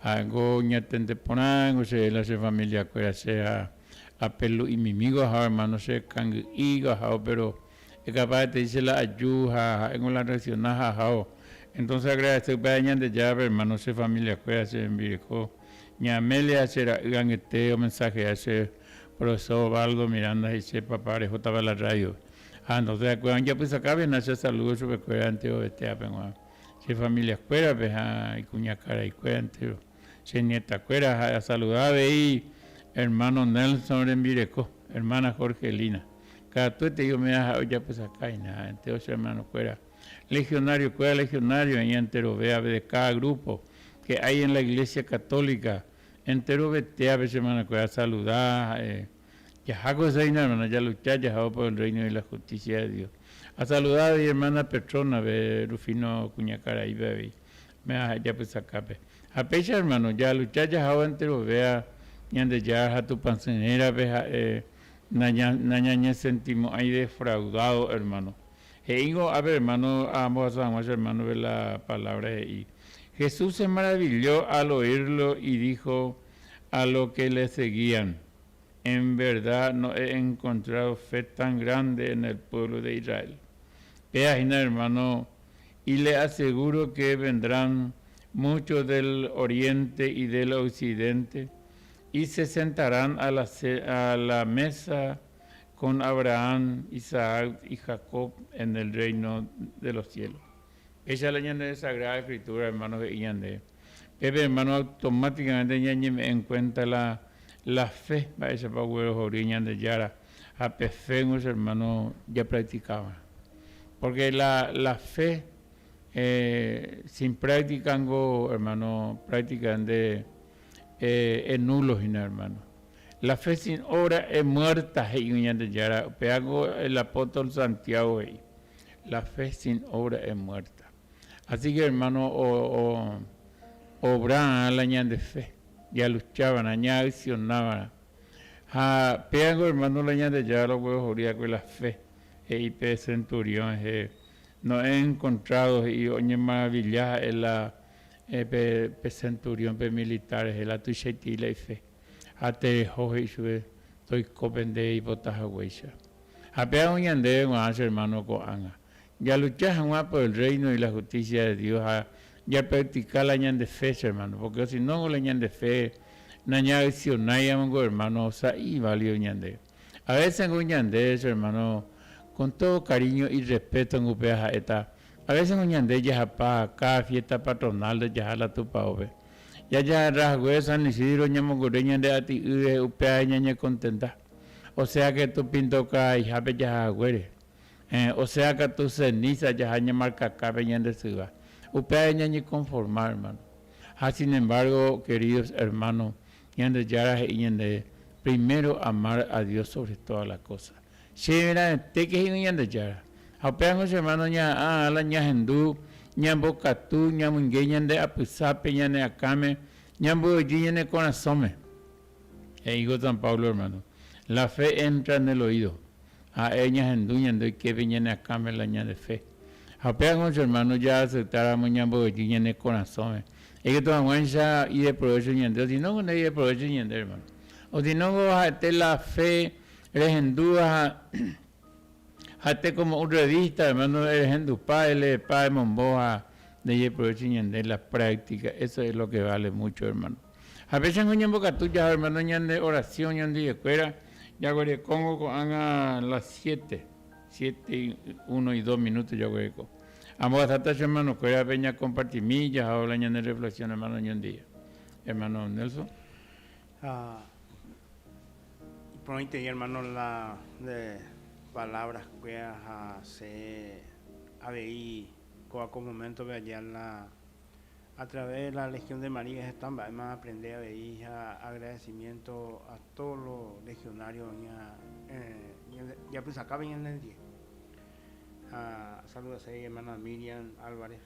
Ha'éngo oñatende porãngo che la che familia kuéra che ha apelu'imimígo ahávo hermano che kangy'ígo ahávo pero Ekapáete dice la aju ha ha'éngo la reacciona ha ahávo. Entonces agradece upéva Ñandejárape hermano che familia kuéra che rembireko ña Amelia che ra'y angete omensajea che profesor Ovaldo Miranda he'i che papá rehótava la radio. Ha entonces ha'ekuéra ojapysaka che saludo chupekuéra enterovetéape g̃uarã che familia kuérape ha ikuñakarai kuéra entero che nieta kuéra ha asaluda avei hermano Nelson rembireko hermana Jorgelina. Katuete ome'ẽ ha'e ojapysaka hína entero che hermano kuéra. Legionario kuéra, legionario oĩ enterove ave de cada grupo que hay en la iglesia católica. Enterovete ave che hermana kuéra asaluda ha'e jaha ko hese hína hermano jalucha jahávo por el reino y la justicia de Dios. Asaluda avei hermana Petrona pe Rufino kuñakaraípe avei ome'ẽ ha'e japysakápe. Ha péicha hermano jalucha jahávo enterovéa Ñandejára ha Tupãsy rérape ha'e Nañañesentimo'ãi defraudado, hermano. He'íngo ápe, hermano, ambohasa hag̃ua che hermano-pe la palabra he'i. Jesús se maravilló al oírlo y dijo a lo que le seguían, En verdad no he encontrado fe tan grande en el pueblo de Israel. Péa hína, hermano, y le aseguro que vendrán muchos del oriente y del occidente y se sentarán a la, a la mesa con Abraham, Isaac y Jacob en el reino de los cielos. Péicha la ñande Sagrada Escritura, hermano, he'i ñande. Pépe, hermano, automáticamente ñañeme'ẽ en cuenta la, la fe mba'éichapa oguerohory Ñandejára ha pe fe che hermano japracticáva. Porque la, la fe eh, sin práctica, hermano, prácticamente es nulo hína, hermano. La fe sin obra es muerta, he'i Ñandejára. Upévango el apóstol Santiago he'i. La fe sin obra es muerta. Así que, hermano, o, o, obra la ñande fe. Jaluchava'erã, ñaaccionava'erã. Ha pévango, hermano, la Ñandejára oguerohory la fe, he'i pe centurión he no he encontrado he'i oñemaravilla ha'e la pe pe centurión pe militar rehe la tuichaitei la ife. Ha tereho he'i chupe toiko pe nde reipota haguéicha. Ha péva ñandéve g̃uarã che hermano ko'ág̃a. Jalucha hag̃ua por el reino y la justicia de Dios ha japractica la ñande fe che hermano, porque si no la ñande fe nañaaccionáiamongo hermano sa'i válido ñande. A veces ngo ñande che hermano con todo cariño y respeto ngo upéva ha'éta, a veces ngo ñande jahapa cada fiesta patronal de jaha la tupaópe. Jajagarra hague San Isidro ñamongore ñande ati'y rehe upéva ñañecontenta. O sea que tupintokaaihápe jaha haguére. Héẽ, osea katu ceniza jaha ñamarkakápe ñande syva. Upévare ñañekonforma, hermano. Ha sin embargo, queridos hermanos, Ñandejára he'i ñandéve, primero amar a Dios sobre todas las cosas. Che raẽtéke he'i Ñandejára. Ha upévango che hermano ñaha'ã la ñahendu, ñambokatu, ñamoinge ñande apysápe, ñane akãme, ñamboy'y ñane korasõme. He'íko San Pablo, hermano, la fe entra en el oído. Ha'e ñahendu ñande oiképe ñane akãme la ñande fe. Ha upévango che hermano ja'aceptáramo ñamboy'y ñane korasõme. Ikatu hag̃uáicha ideprovecho ñande, o si no, nda'ideprovecho ñande, hermano. O si no, ha'ete la fe. Rehendúva ha ha'ete como un revista, hermano, rehendupa, eleepa, emombo ha ndejeprovecha ñande la práctica, eso es lo que vale mucho, hermano. Ha péichango ñambokatu jaha, hermano, ñande oración ñandivekuéra, jaguerekóngo ko'ág̃a las siete, siete y uno y dos minutos jaguereko. Ambohasáta che hermano-kuérape ñakompartimi jahávo la ñane reflexión, hermano, ñondive. Hermano Nelson. Ha iporãitei hermano la nde palabras kuéra ha che avei kóva ko momento-pe aja la a través de la Legión de María heta mba'éma aprende avei ha agradecimiento a todos los legionarios oĩva japysakápe ñanendie. Ha saludaséi hermana Miriam Álvarez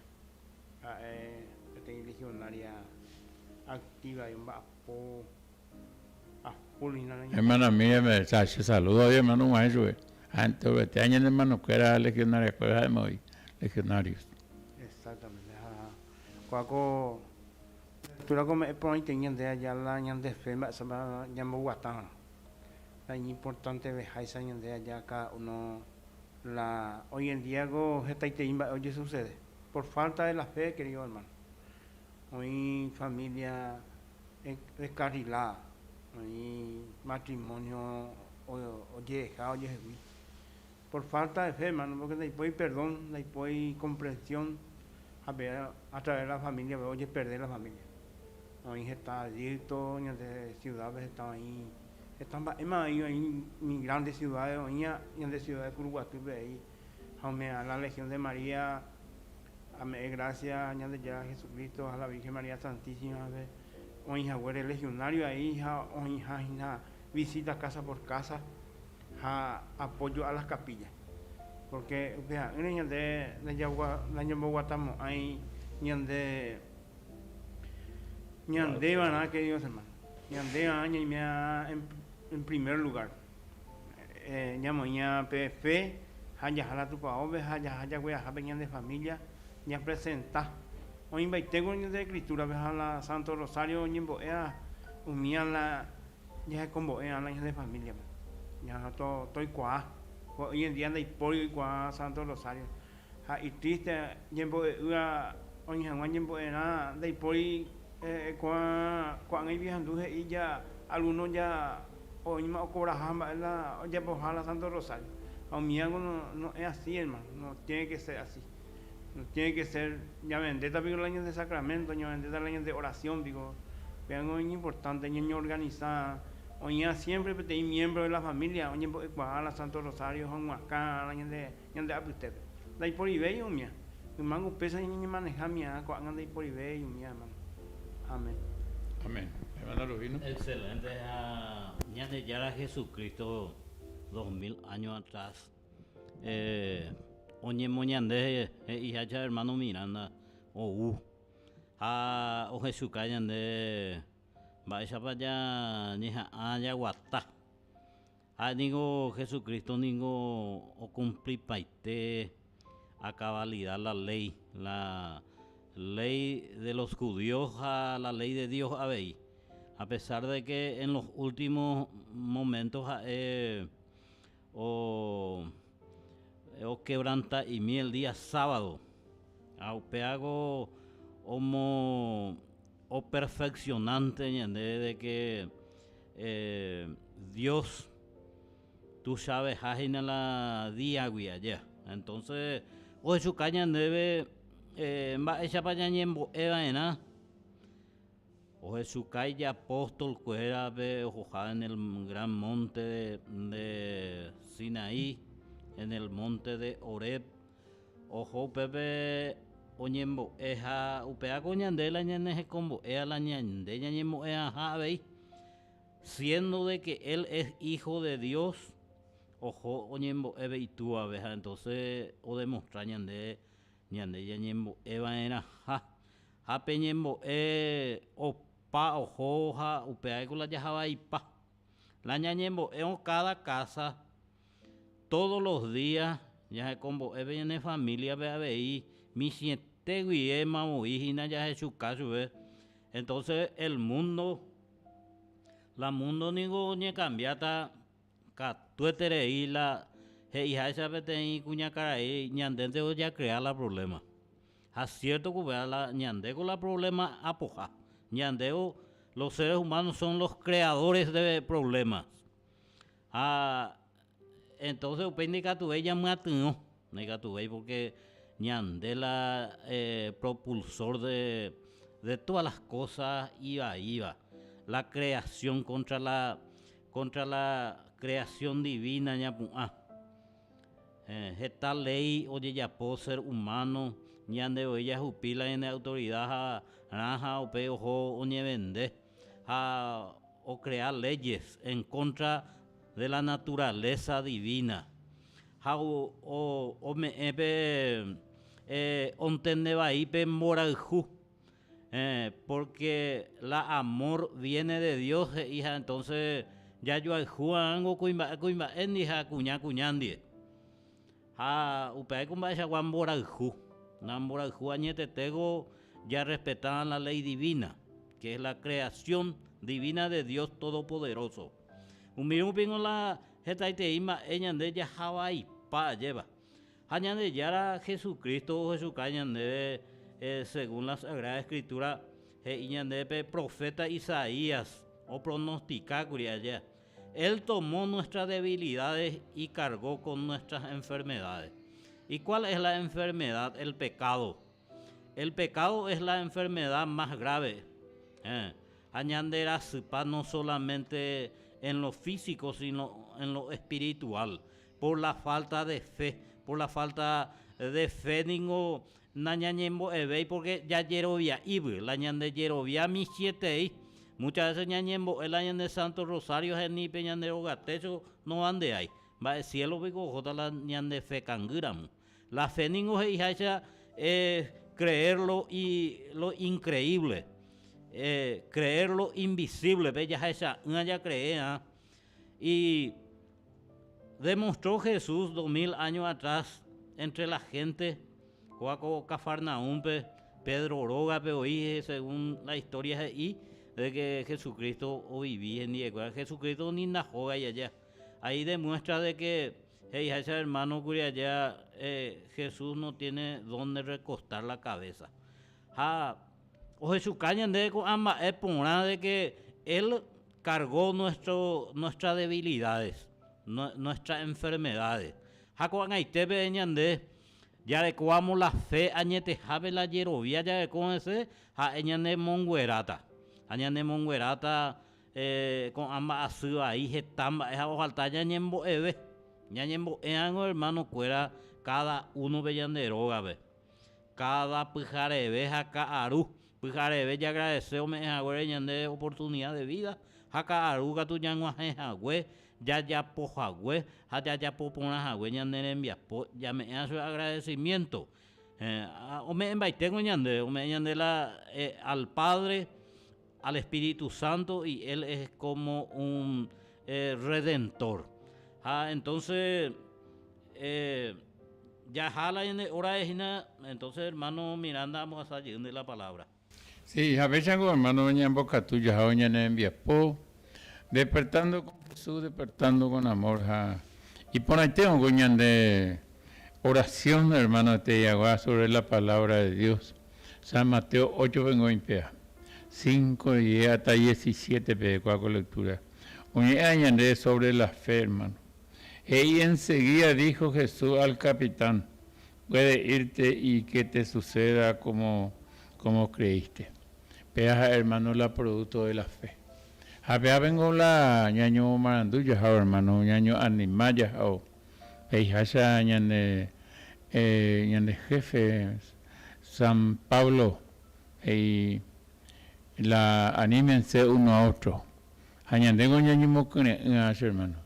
ha'e peteĩ legionaria activa omba'apo a full hína la ñane. Hermana Miriam che saludo avei hermano og̃uahẽ chupe ha enterovete ha ñane hermanokuéra legionariakuéra ha'éma voi legionarios. Exactamente ha kóa ko lectura ko ome'ẽ porãitei ñande aja la ñande fe mba'éichapa ñamboguatárõ la iñimportanteveháicha ñande aja cada uno la hoy en día ko hetaitei mba'e ojesucede por falta de la fe querido hermano. Oĩ familia descarrilada, oĩ matrimonio ojeheja ojehegui. Por falta de fe, hermano, porque ndaipói perdón, ndaipói comprensión, ha pe a través de la familia ojeperde la familia. Oĩ heta adicto ñande ciudad-pe, heta oĩ, heta mba'éma oĩ, oĩ umi grandes ciudades, oĩ ñande ciudad de Kuruguatýpe avei, ha umi la Legión de María Ame'ẽ gracia Ñandejára Jesucristo ha la Virgen María Santísima-pe oĩ haguére legionario ahí ha oĩha hína visita casa por casa ha apoyo a las capillas. Porque upea'ỹre ñande nañamboguatamo'ãi ñande ñandévarã, queridos hermanos. Ñandévarã ñaiméva en primer lugar. Ñamoĩva pe fe ha jaha la tupaópe ha jaha jagueraha pe ñande familia ñapresenta. Oĩmbaitéko ñande escritura-pe ha la Santo Rosario oñembo'éva umíva la jahekombo'éva la ñande familia-pe. Jaha toikuaa. Hoy en día ndaipóri oikuaa Santo Rosario. Ha itriste ñembo'e'ỹva oĩ hag̃ua ñembo'erã ndaipóri ko'ã ko'ág̃a iviahandu he'i ja alguno ja oĩma okobraha mba'e la ojapoha la Santo Rosario. Ha umívango no no es así hermano, no tiene que ser así. No tiene que ser ñavendéta piko la ñande sacramento, ñavendéta la ñande oración piko. Pévango iñimportante ñañeorganiza oĩva siempre peteĩ miembro de la familia oñembo'ekuaa la Santo Rosario ha og̃uakã la ñande Ñande apytépe. Ndaiporivéi umía. Yma upéicha ñañemaneha miã ko'ág̃a ndaiporivéi umía, hermano. Amén. Amén. Hermano Rubino. Excelente ha Ñandejára Jesucristo 2000 años atrás eh, oñemoñande he'iháicha hermano Miranda ou ha ohechuka ñande mba'éichapa ñañeha'ã jaguata. Ha ningo Jesucristo ningo okumplipaite a cabalidad la ley, la ley de los judíos ha la ley de Dios avei. A pesar de que en los últimos momentos ha'e o oquebranta'imi el día sábado, ha upéago omo operfeccionante ñande de que Dios tuichaveha hína la díagui aja. Entonces ohechuka ñandéve mba'éichapa ñañembo'e va'erã. Ohechuka ijapóstol kuérape ohoha en el gran monte de Sinaí, en el monte de Horeb. Oho upépe oñembo'e ha upéva ko ñande la ñanehekombo'éva la ñande ñañembo'e'ãha avei. Siendo de que él es hijo de Dios, oho oñembo'épe itúvape ha entonces odemostra ñande ñande ñañembo'e va'erãha. Ha pe ñembo'e opa oho ha upéva ko la jahavaipa. La ñañembo'érõ cada casa Todos los días jahekombo'épe ñane familia-pe avei michĩete guiéma voi hína jahechuka chupe. Entonces el mundo, la mundo ningo oñekambiáta katu. Ikatueterei la he'iháicha peteĩ kuñakarai ñandénte ojakrea la problema. Ha cierto ku upéva la ñande ko la problema apoha. Ñande los seres humanos son los creadores de problemas. Ha entonces upéi ndaikatuvéi ñamyatyrõ, ndaikatuvéi porque ñande la propulsor de de todas las cosas ivaíva, la creación contra la contra la creación divina ñapu'ã. Heta léi ojejapo ser humano ñande voi jahupi la ñane autoridad ha rã ha upéi oho oñevende ha ocrea leyes en contra de la naturaleza divina ha ome'ẽ pe ontende vai pe mborayhu porque la amor viene de Dios he'i ha entonces jajoayhu va'erãngo kuimba'e kuimba'éndi ha kuña kuñándie. Ha upéva ko mba'eichagua mborayhu. La mborayhu añetetéko jarrespeta la ley divina, que es la creación divina de Dios Todopoderoso. Umi rupingo la hetaitei mba'e ñande jahavaipa ajéva. Ha Ñandejára Jesucristo ohechuka ñandéve según la Sagrada Escritura he'i ñandéve pe profeta Isaías opronostika kuri aja, Él tomó nuestras debilidades y cargó con nuestras enfermedades. ¿Y cuál es la enfermedad? El pecado. El pecado es la enfermedad más grave. Ha ñande rasypa no solamente en lo físico, sino en lo espiritual. Por la falta de fe, por la falta de fe ningo nañañembo'evéi porque jajerovia'ívy, la ñande jerovia michĩetei. Muchas veces ñañembo'e la ñande Santo Rosario ha ni pe ñande rogatécho novandeái. Mba'e cielo piko ohóta la ñande fe kangýramo. La fe ningo he'iháicha es creer lo lo increíble, creer lo invisible, pe jahecha'ỹa jacree'ã. Y demostró Jesús 2000 años atrás entre la gente, kóva ko Cafarnaúmpe, Pedro rógape oĩ según la historia he'i de que Jesucristo ovivi hendivekuéra. Jesucristo ni ndahógai aja. Ahí demuestra de que he'iháicha hermano kuri aja Jesús no tiene donde recostar la cabeza. Ha ohechuka ñande ko'ã mba'e porã de que él cargó nuestro, nuestras debilidades, nuestras enfermedades. Ha ko'ag̃aitépe ñande jarekóvamo la fe añetehápe la jerovia jareko hese, ha'e ñanemongueráta. Ha ñanemongueráta ko'ã mba'asy vai heta mba'e ha ofalta ñañembo'eve. Ñañembo'éango hermano-kuéra cada uno-pe ñande rógape. Cada pyhareve ha ka'aru. Pyhareve jagradece ome'ẽ haguére ñande oportunidad de vida ha ka'aru katu ñag̃uahẽ hague, jajapo hague ha jajapo porã hague ñane rembiapo ñame'ẽva chupe agradecimiento. Ome'ẽmbaitéko ñande, ome'ẽ ñande la al Padre, al Espíritu Santo y Él es como un Redentor. Ha entonces jaha la ñande hora de hína, entonces hermano Miranda ambohasa jeýnte la palabra. Sí, ha péichango hermano ñambokatu jahávo ñane rembiapo, despertando con Jesús, despertando con amor ha iporãite oiko ñande oración hermano teiagua sobre la palabra de Dios. San Mateo 8 pengo oĩpea, 5 guive hasta 17 peve kua ko lectura. Oñe'ẽ ñande sobre la fe hermano. He'i enseguida dijo Jesús al capitán, Puede irte y que te suceda como, como creíste. Péa ha'e hermano la producto de la fe. Ha péa vengo la ñañomomarandu jahao hermano, ñañoanima jahao. He'iháicha ñande, ñande jefe San Pablo he'i la anímense uno a otro. Ha ñandéngo ñañomokyre'ỹva che hermano.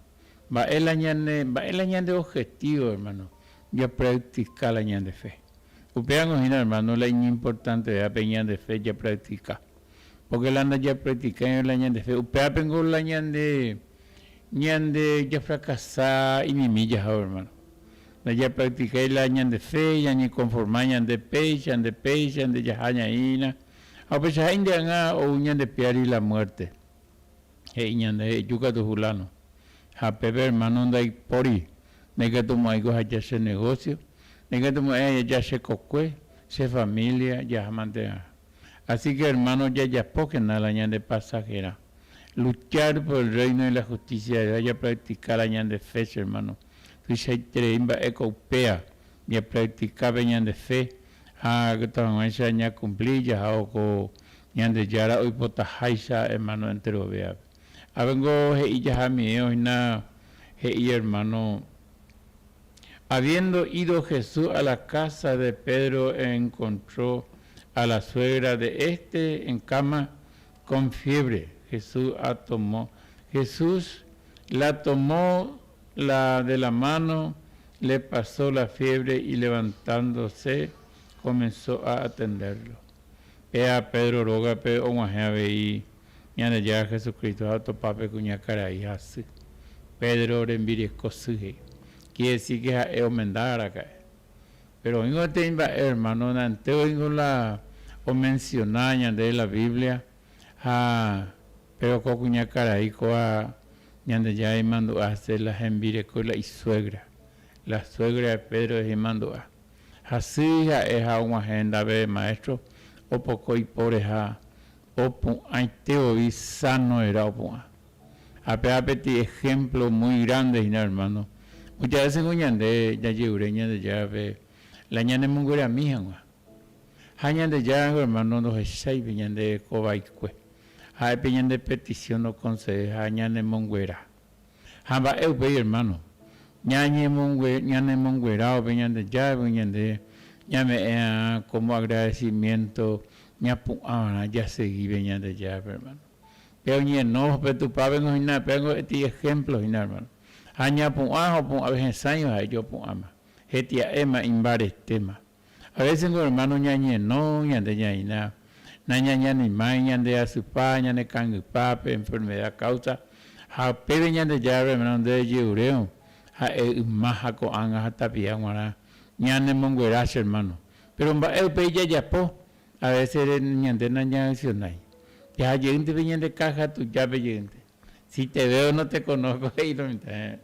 Mba'e la ñane, mba'e la ñande objetivo hermano, japractica la ñande fe. Upévango hína hermano la iñimportantevéva pe ñande fe japractica. Porque la ndajapracticáirõ la ñande fe, upévapengo la ñande, ñande jafracasa imimi jahávo hermano. Ndajapracticái la ñande fe, ñañeconforma ñande péicha, nde péicha, nde jaha ñaína. Ha upeichaháinte ág̃a ou ñande piári la muerte. He'i ñande, Eju katu fulano. Ha pépe hermano ndaipóri, ndaikatumo'ãiko aheja che negocio, ndaikatumo'ãi aheja che kokue, che familia, jaha manterã. Así que hermano jajapókena la ñande pasajerã. Luchar por el reino y la justicia de Dios japractica la ñande fe che hermano. Tuichaiterei mba'e ko upéa, japractica pe ñande fe ha katu hag̃uáicha ñakumpli jahávo ko Ñandejára oipotaháicha hermano enterovéape. Ápengo he'i jahamie oĩna he'i hermano, Habiendo ido Jesús a la casa de Pedro encontró a la suegra de éste en cama con fiebre. Jesús a tomó Jesús la tomó la de la mano, le pasó la fiebre y levantándose comenzó a atenderlo. Péa Pedro rógape og̃uahẽ avei Ñandejára Jesucristo ha otopa pe kuñakarai hasy. Pedro rembireko sy he'i. Quiere decir que ha'e omenda araka'e. Pero oĩngo peteĩ mba'e hermano, nante oĩngo la omenciona ñandéve la Biblia ha pero ko kuñakarai kóva Ñandejára imandu'a hese la hembireko la isuegra. La suegra de Pedro he'i mandu'a. Hasy ha'e ha og̃uahẽ ndave maestro opoko ipóre ha opu'ãite voi sano era opu'ã. Ha péva peteĩ ejemplo muy grande hína hermano. Muchas veces ko ñande jajerure Ñandejárape la ñanemonguerami hag̃ua. Ha Ñandejára niko hermano ndohechái pe ñande reko vaikue. Ha'e pe ñande petición oconcede ha ñanemonguera. Ha mba'e upéi hermano, ñanemonguerávo pe Ñandejárape ñande ñame'ẽ'arã como agradecimiento ñapu'ãva'erã jaseguíve Ñandejárape hermano. Pe oñenóva pe Tupãpe niko hína péva niko peteĩ ejemplo hína hermano. Ha ñapu'ã ha opu'ãve hesãiva ha'e jopu'ãma, hetia'éma, imbaretéma. A veces niko hermano ñañeno ñande ñaína nañañanimái ñande asypa, ñane kangypa pe enfermedad causa ha upépe Ñandejára hermano nde rejerurévo ha'e yma ha ko'ág̃a ha tapia g̃uarã ñanemonguera che hermano. Pero mba'e upéi jajapo a veces ñande nañaaccionái. Jaha jeýnte pe ñande caja tujápe jeýnte. Si te veo no te conozco he'i lo mitã.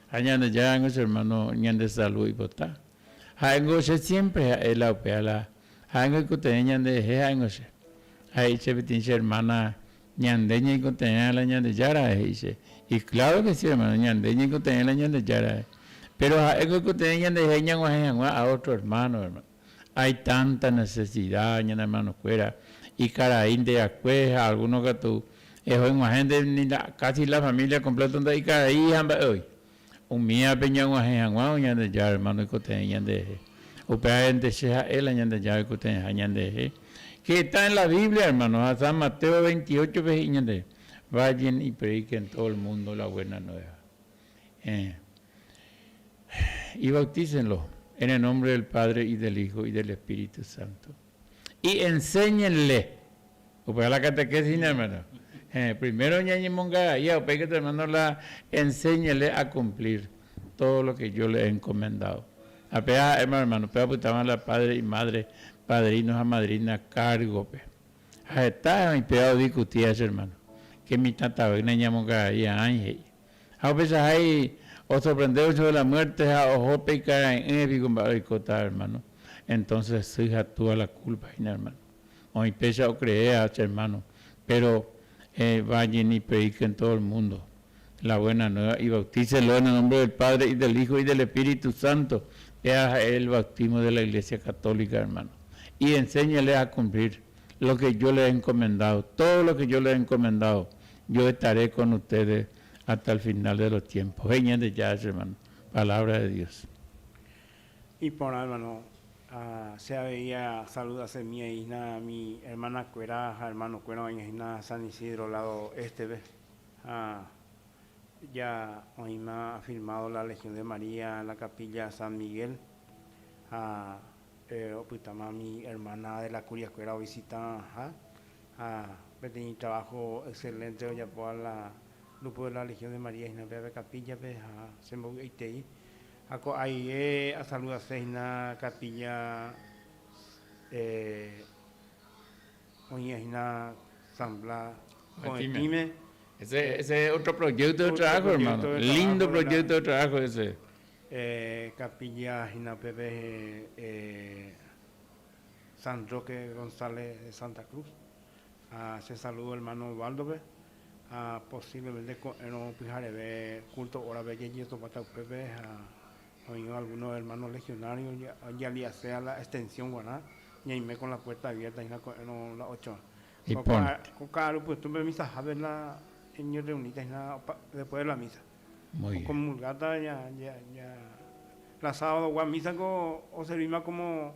Ha Ñandejára niko che hermano ñande salud oipota. Ha'éngo che siempre ha'e la upéva la ha'éngo oikotevẽ ñande rehe ha'éngo che. Ha he'i che peteĩ che hermana ñande ñaikotevẽ la Ñandejára rehe he'i che. Y claro que sí hermano ñande ñaikotevẽ la Ñandejára rehe. Pero ha'éngo oikotevẽ ñande rehe ñag̃uahẽ hag̃ua a otro hermano, hermano. Hay tanta necesidad ñane hermano kuéra ikarai ndeakue ha alguno katu eho eg̃uahẽnte ni la casi la familia completo ndaikarai ha mba'e oĩ. Umívape ñag̃uahẽ hag̃ua Ñandejára hermano oikotevẽ ñanderehe. Upévare che ha'e la Ñandejára oikotevẽha ñanderehe. Que está en la Biblia, hermano, ha San Mateo 28 pe he'i ñande, Vayan y prediquen en todo el mundo la buena nueva. Eh. Y bautícenlo en el nombre del Padre y del Hijo y del Espíritu Santo. Y enséñenle. Upéva la catequesis hína, hermano. Eh, primero ñañemongaraía, upéi katu hermano la enséñele a cumplir todo lo que yo le he encomendado. Ha péva ha'éma, hermano, péva opytáma la padre y madre, padrino ha madrina cargo-pe. Ha heta oĩ péva odiscutía che hermano, que mitã tavýna ñamongaraí ãi he'i. Ha upeichahái osorprendévo chupe la muerte ha oho pe ikarai'ỹre piko mba'e oikóta, hermano. Entonces sy ha túa la culpa hína, hermano. Oĩ péicha ocreea che hermano, pero vayan y prediquen todo el mundo la buena nueva y bautícelo en el nombre del Padre y del Hijo y del Espíritu Santo, péva ha'e el bautismo de la Iglesia Católica, hermano. Y enséñele a cumplir lo que yo le he encomendado, todo lo que yo le he encomendado, yo estaré con ustedes hasta el final de los tiempos. He'i Ñandejára che hermano, palabra de Dios. Iporã hermano, ha che avei asaludasemi hína mi hermana-kuéra ha hermano-kuéra oĩva hína San Isidro lado este-pe. Ha ya oĩma afirmado la Legión de María, la Capilla San Miguel, ha opytáma mi hermana de la Curia-kuéra ovisita'ãha, ha peteĩ trabajo excelente ojapóva la grupo de la Legión de María hína péva pe capilla-pe ha chembovy'aitei. Ha ko'áive asaludase hína capilla oĩva hína San Blas ko'ẽtĩme. Ese, ese es otro proyecto de Otro trabajo, proyecto hermano. de Lindo trabajo, proyecto de trabajo ese. Capilla hína upépe San Roque González de Santa Cruz. Ha che saludo hermano Osvaldo-pe ha posiblemente ko'ẽrõ pyhareve culto hora-pe jajetopáta upépe ha oĩrõ algunos hermanos legionarios jaliase a la extensión guarã ñaime con la puerta abierta hína ko'ẽrõ la ocho. Iporã. Ko ka'aru pytũpe misahápe la ñorreuníta hína después de la misa. Muy bien. Okomulgáta ya, ya, ya. La sábado gua misa ko oservíma como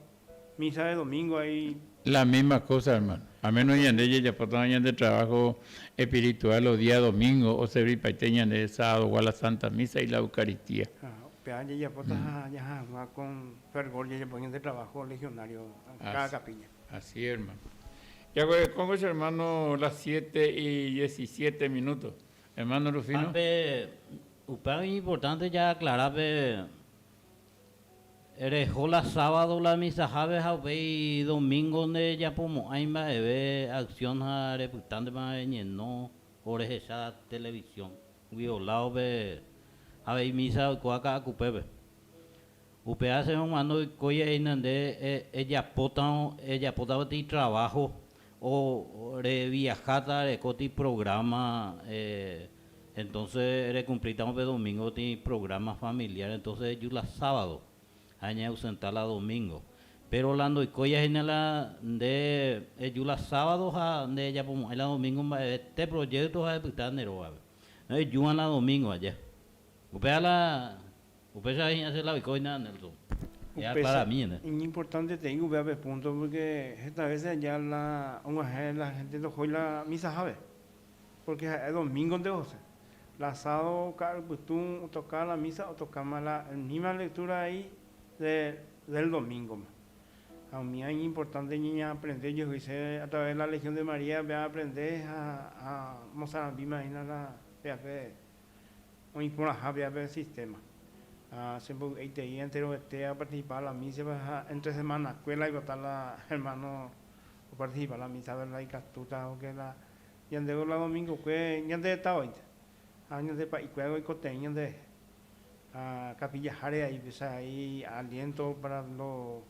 misa de domingo ahí. La misma cosa, hermano. A menos ñande jajapótava ñande trabajo espiritual los días domingo oservipaite ñande sábado gua la Santa Misa y la Eucaristía. Ha, upéva jajapóta ha jaha hag̃ua con fervor jajapo ñande trabajo legionario cada Así, capilla. así, hermano. Ya con che hermano las 7 y 17 minutos. Hermano Rufino. Ha pe upéva iñimportante ja aclara pe reho la sábado la misahápe ha upéi domingo ndejapomo'ãi mba'eve acción ha repytántema reñeno o rehecha televisión guioláo pe avei misa oikóva Ka'akupépe. Upéva che hermano oikói aína nde ejapótarõ ejapóta peteĩ trabajo o reviaháta rekóti programa entonces recumplítamo pe domingo peteĩ programa familiar entonces eju la sábado ha eñeausenta la domingo. Pero la ndoikói aína la nde eju la sábado ha nde ejapomo'ãi la domingo mba'evete proyecto ha epyta nde rógape. Ejúva la domingo aja. Upéva la Upéicha hi'ã che la oiko hína Nelson. Upéicha Eaclarami nde. Iñimportanteterei upéva pe punto porque heta veces aja la og̃uahẽ la gente ndohói la misahápe porque ha'e domingo-nte ohose. La sábado ka'arupytũ otoka la misa otokáma la misma lectura ahí de del domingo-ma. Ha umíva iñimportante ñañeaprende ojehuise a través de la Legión de María pe aaprende ha ha mosarambíma hína la péape Oĩ porãha péva pe sistema. Ha che mboy'aitei enterovete aparticipa la misa-pe ha entre semana-kue la oipota la hermano oparticipa la misa-pe la ikatúta porque la ñandévo la domingo-kue ñande heta oĩta ha ñande pa'ikuéra oikotevẽ ñande rehe. Ha capilla-háre ahí péicha hay aliento para los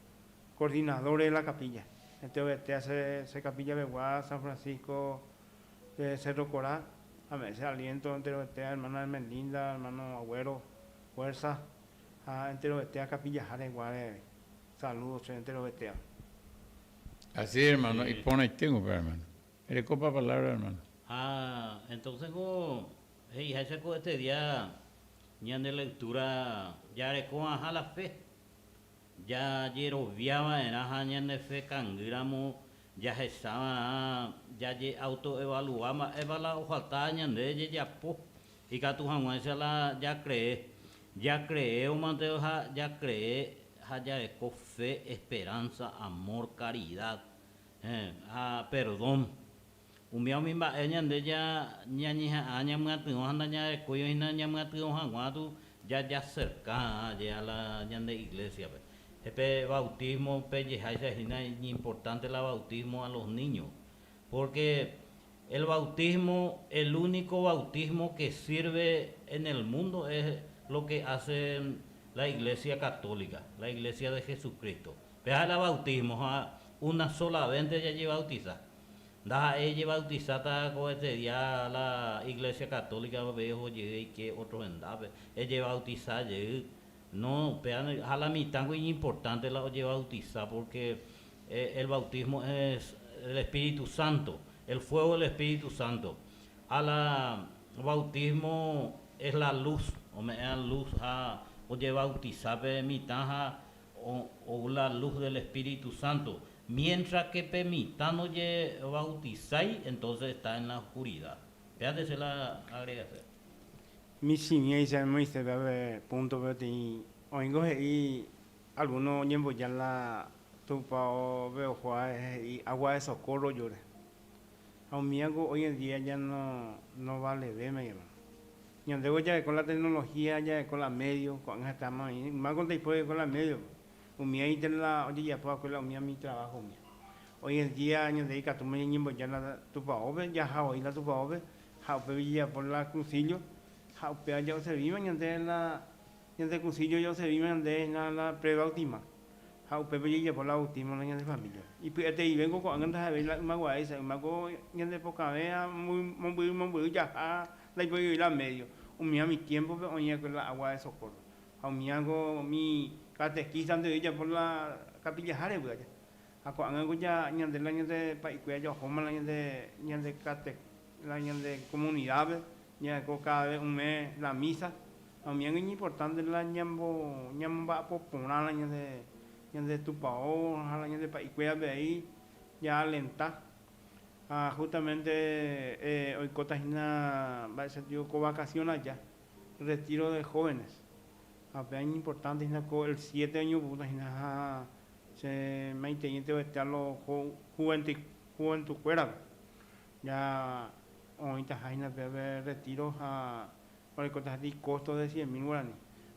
coordinadores de la capilla. Enterovete che capilla-pegua San Francisco de Cerro Corá, ame'ẽ aliento enterovete hermana Hermelinda, hermano Agüero, fuerza ha enterovetéva capillaha reguáre saludos che enterovetéva. Así hermano, iporãite upéva hermano. Erekópa palabra hermano. Ha entonces ko he'iháicha ko este día ñande lectura jareko'ãha la fe. Jajerovia va'erã ha ñane fe kangy ramo jahecha va'erã jaje'autoevalua mba'épa la ofalta ñande jejapo ikatu hag̃uáicha la jacree. Jacreévo mante ha jacree ha jareko fe, esperanza, amor, caridad, ha perdón. Umíva umi mba'e ñande ñañeha'ã ñamyatyrõ ha ndañarekóiva hína ñamyatyrõ hag̃ua tu jajaserka aje la ñande iglesia-pe. Pe bautismo pejeháicha hína iñimportante la bautismo a los niños, porque el bautismo, el único bautismo que sirve en el mundo es lo que hace la iglesia católica, la iglesia de Jesucristo. Péva la bautismo ha una sola vente jajebautisa. Ndaha'éi ejebautisáta ko este día la iglesia católica pe oho jey eike otro hendápe, ejebautisa jey. No, upéva ha la mitãngo iñimportante la ojebautisa porque el bautismo es el Espíritu Santo, el fuego del Espíritu Santo. Ha la bautismo es la luz, ome'ẽva luz ha ojebautisa pe mitã ha ou la luz del Espíritu Santo. Mientras que pe mitã ndojebautizái, entonces está en la oscuridad. Péate che la agregase. Michĩvéicha Moisés pe punto peteĩ oĩngo he'i alguno oñemboja la tupao pe ohóva he'i agua de socorro ojore. Ha umíva hoy en día ya no no valevéma hermano. Ñandévo jareko la tecnología, jareko la medio, ko'ág̃a hetáma oĩ, yma ko ndaipóri la medio. Umi aĩnte la ojejapo va'ekue la umi ami trabajo umía. Hoy en día ñande ikatúma ñañemboja la tupaópe, jaha voi la tupaópe. Ha upépe jajapo la crucillo ha upéva jaoservíma ñande la ñande crucillo jaoservíma ñande hína la prebautismal. Ha upépe jajapo la bautismo la ñande familia. Ipy'aiteivéngo ko'ág̃a ndaha'evéi la yma guaréicha, yma ko ñande pokãve ha mombyry mombyry jaha ndaiporivéi la medio. Umíva mi tiémpope oĩ va'ekue la agua de socorro. Ha umívango umi catequista nde ojapo la capillaháre vy'a. Ha ko'ág̃a ko ja ñande la ñande pa'ikuéra jahóma la ñande ñande cate la ñande comunidad-pe, jareko cada vez un mes la misa, ha umívango iñimportante la ñambo ñamomba'apo porã la ñande ñande tupao ha la ñande pa'ikuérape avei jaalenta. Ha justamente oikóta hína mba'éicha tio ko vacación aja, retiro de jóvenes. Ha upéva iñimportante hína ko el siete oñepyrũta hína ha Che maiteiete ohecha lo juventud-kuérape. Ja oĩtaha hína pévape retiro ha orekotaha peteĩ costo de cien mil guarani.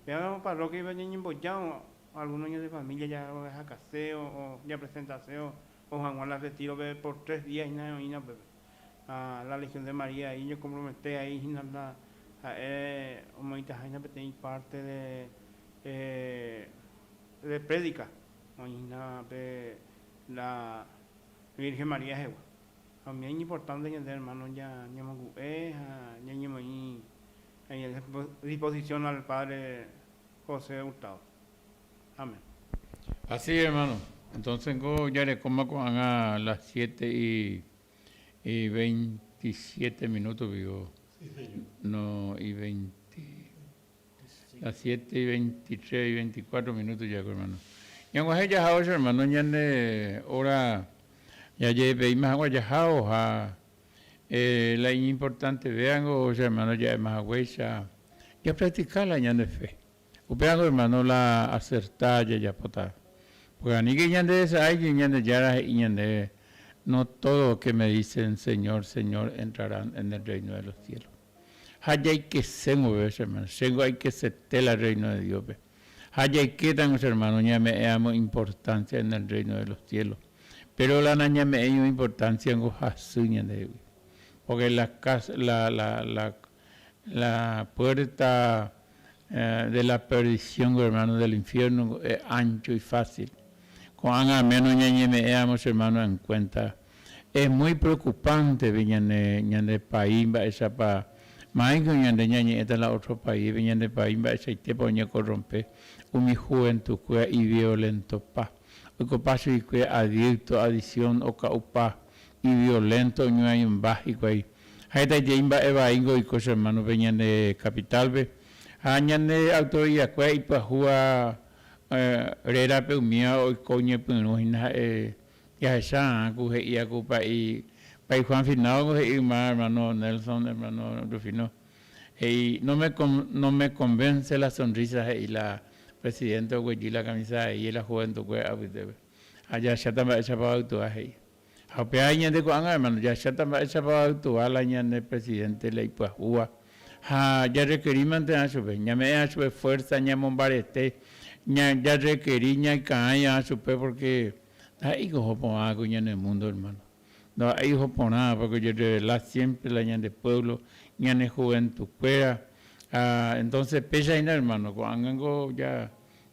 Péva parroquia-pe ñañemboja alguno ñande familia jahakase o japresentase oho hag̃ua la retiro-pe por tres días hína oĩna upépe. Ha la Legión de María ahí ñacompromete ahí hína la ha'e omoĩtaha hína peteĩ parte de de prédica oĩ hína pe la Virgen María hegua. Ha umi iñimportante ñande hermano ñamongu'e ha ñañemoĩ a disposición al Padre José Hurtado. Amén. Así es, hermano. Entonces ko jarekóma ko'ág̃a las 7 y, y 27 minutos, digo. No, y 20. Las 7 y 23 y 24 minutos ya, hermano. Ñag̃uahẽ jahao che hermano ñande hora jajepeíma hag̃ua jahao ha eh, la iñimportantevéango che hermano ja'éma haguéicha japractica la ñande fe. Upévango hermano la acerta jajapóta. Porque aníke ñandedesa'áigui Ñandejára he'i ñandéve no todo que me dicen Señor, Señor entrarán en el reino de los cielos. Ha jaikese vove, che hermano, chéngo aikesete la reino de Dios-pe. Ha jaikétango, che hermano, ñame'ẽamo importancia en el reino de los cielos. Pero la nañame'ẽivo importancia-ngo hasy ñandehegui. Porque la casa, la, la, la, la puerta de la perdición, hermano, del infierno es ancho y fácil. Ko'ág̃a menos ñañeme'ẽamo, che hermano, en cuenta. Es muy preocupante pe ñane, ñande país mba'éichapa ma'ẽko ñande ñañe'ẽta la otro país-pe, ñande país mba'eichaitépa oñekorrompe umi juventud-kuéra iviolentopa, oikopa chuguikuéra adicto, adicción, oka'upa, iviolento, oñoaimba hikuái. Ha hetaitei mba'e vaíngo oiko che hermano pe ñande capital-pe ha ñande autoridad-kuéra ipyahúva rérape umíva oiko oñepyrũ hína ha'e Jahecha ku he'íva ku pa'i, pa'i Juan Finado ko he'i yma hermano Nelson, hermano Rufino, he'i no me no me convence la sonrisa he'i la presidente oguejy la camisa he'i la juventud kuéra apytépe. Ha jahecháta mba'éichapa oactua he'i. Ha upéva ñande ko'ág̃a hermano, jahecháta mba'éichapa oactua la ñane presidente la ipyahúva ha jarrequeri mante chupe, ñame'ẽ chupe fuerza, ñamombarete, jarrequeri ñaikã'ã chupe porque Ndaha'éiko oho porã ko ñane mundo, hermano. Ndaha'éi oho porã porque ojerrevela siempre la ñande pueblo, ñane juventud kuéra. Ha entonces péicha hína, hermano, ko'ág̃ango ja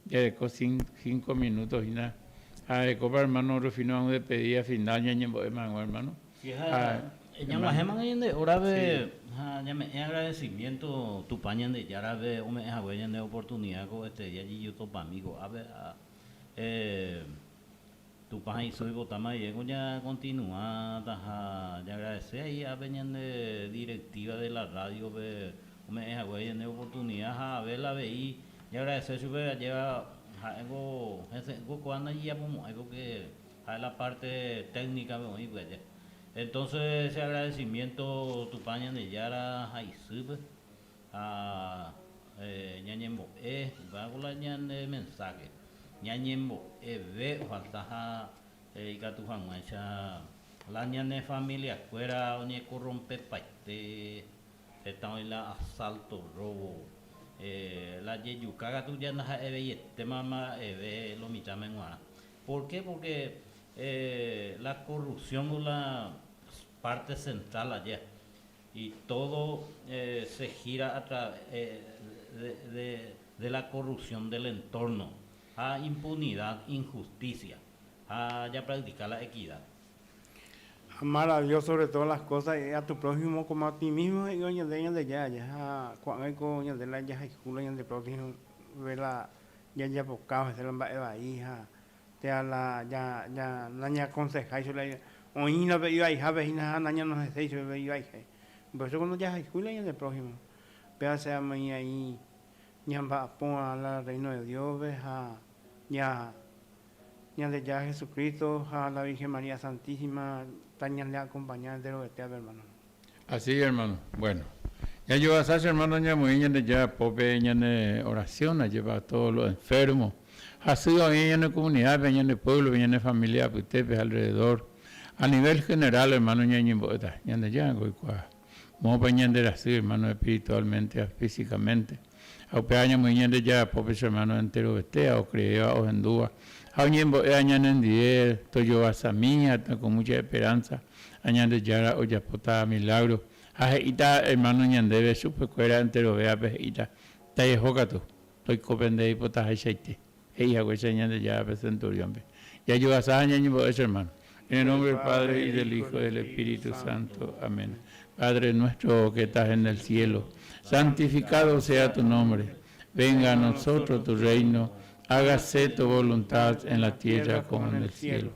jareko cinco minutos hína. Ha arekópa, hermano Rufino, un despedida final ñañembo'éma hag̃ua, hermano. Ha ñag̃uahẽma ñande hórape ha ñame'ẽ agradecimiento Tupã Ñandejárape ome'ẽ hague ñande oportunidad ko este día jejotopami ko'ápe ha Tupã ha isy oipotáma guive ko ñakontinuáta ha jaagradese ahí ápe ñande directiva de la radio-pe ome'ẽ hague ñande oportunidad ha Abel avei jaagradese chupe ajéva ha'éngo hese'ỹko kóva ndajejapomo'ãi porque ha'e la parte técnica-pe oĩ py'aje aja. Entonces che agradecimiento Tupã Ñandejára ha isýpe Ha ñañembo'e, upéva ko la ñane mensaje, ñañembo'eve ofalta ha ikatu hag̃uáicha la ñane familiakuéra oñekorrompepaite, heta oĩ la asalto, robo, la jejuka katu ja ndaha'eveietéma mba'eve lo mitãme g̃uarã. Por qué? Porque la corrupción ko la parte central aja. Y todo se gira a de, de la corrupción del entorno, ha impunidad, injusticia, ha japractica la equidad. Amar a Dios sobre todas las cosas y a tu prójimo como a ti mismo he'i oñande Ñandejára ha ko'ág̃a oiko ñande la jahayhu la ñande prójimo ve la jajapokáva hese la mba'e vai ha térã la ja ja nañaakonsehái chupe la oĩ la pe ivaihápe hína ha nañanohẽséi chupe pe ivaiha. Por eso cuando jahayhu la ñande prójimo péva che amoĩ aĩ ñamba'apóva la Reino de Dios-pe ha ña Ñandejára Jesucristo ha la Virgen María Santísima tañandeakompaña enterovetévape, hermano. Así, hermano. Bueno, jajohasa che hermano ñamoĩ Ñandejára pópe ñane oración ajépa todos los enfermos, hasýva oĩ ñane comunidad-pe, ñane pueblo-pe, ñane familia apytépe, alrededor. A nivel general, hermano, ñañembo'éta. Ñandejára niko oikuaa. Moõpa ñanderasy, hermano, espiritualmente ha físicamente. Ha upéva ñamoĩ Ñandejára pópe che hermano enterovetéva, ocreéva, ohendúva ha oñembo'éva ñanendie tojovasami ha con mucha esperanza ha Ñandejára ojapóta milagro ha he'íta hermano ñandéve chupekuéra enterovévape he'íta tajeho katu toiko pende ipotaháichaite he'i haguéicha Ñandejára pe centurión-pe. Jajovasa ha ñañembo'e che hermano. En el nombre del Padre y del Hijo y del Espíritu Santo. Amén. Padre nuestro que estás en el cielo, santificado sea tu nombre. Venga a nosotros tu reino, hágase tu voluntad en la tierra como en el cielo.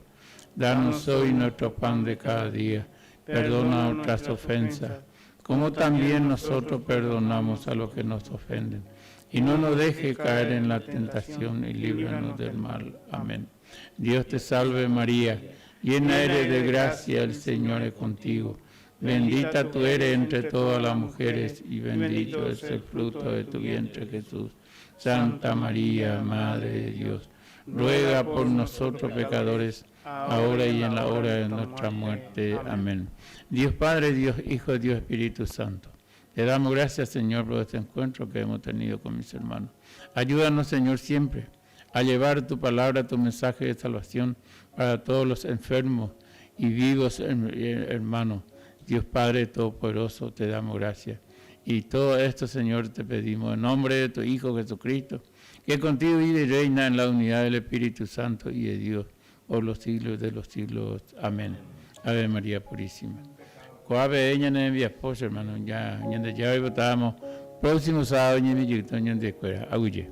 Danos hoy nuestro pan de cada día. Perdona nuestras ofensas, como también nosotros perdonamos a los que nos ofenden. Y no nos deje caer en la tentación y líbranos del mal. Amén. Dios te salve María, llena eres de gracia, el Señor es contigo. Bendita tú eres entre todas las mujeres y bendito es el fruto de tu vientre Jesús. Santa María, Madre de Dios, ruega por nosotros pecadores, ahora y en la hora de nuestra muerte. Amén. Dios Padre, Dios Hijo, Dios Espíritu Santo. Te damos gracias, Señor, por este encuentro que hemos tenido con mis hermanos. Ayúdanos, Señor, siempre a llevar tu palabra, tu mensaje de salvación para todos los enfermos y vivos, hermanos. Dios Padre Todopoderoso, te damos gracias. Y todo esto, Señor, te pedimos en nombre de tu Hijo Jesucristo, que contigo vive y reina en la unidad del Espíritu Santo y de Dios por los siglos de los siglos. Amén. Ave María Purísima. Ko'ápe ñane rembiapo, che hermano, ya Ñandejára oipotámo próximo sábado ñemijyta ñandekuéra. Aguyje.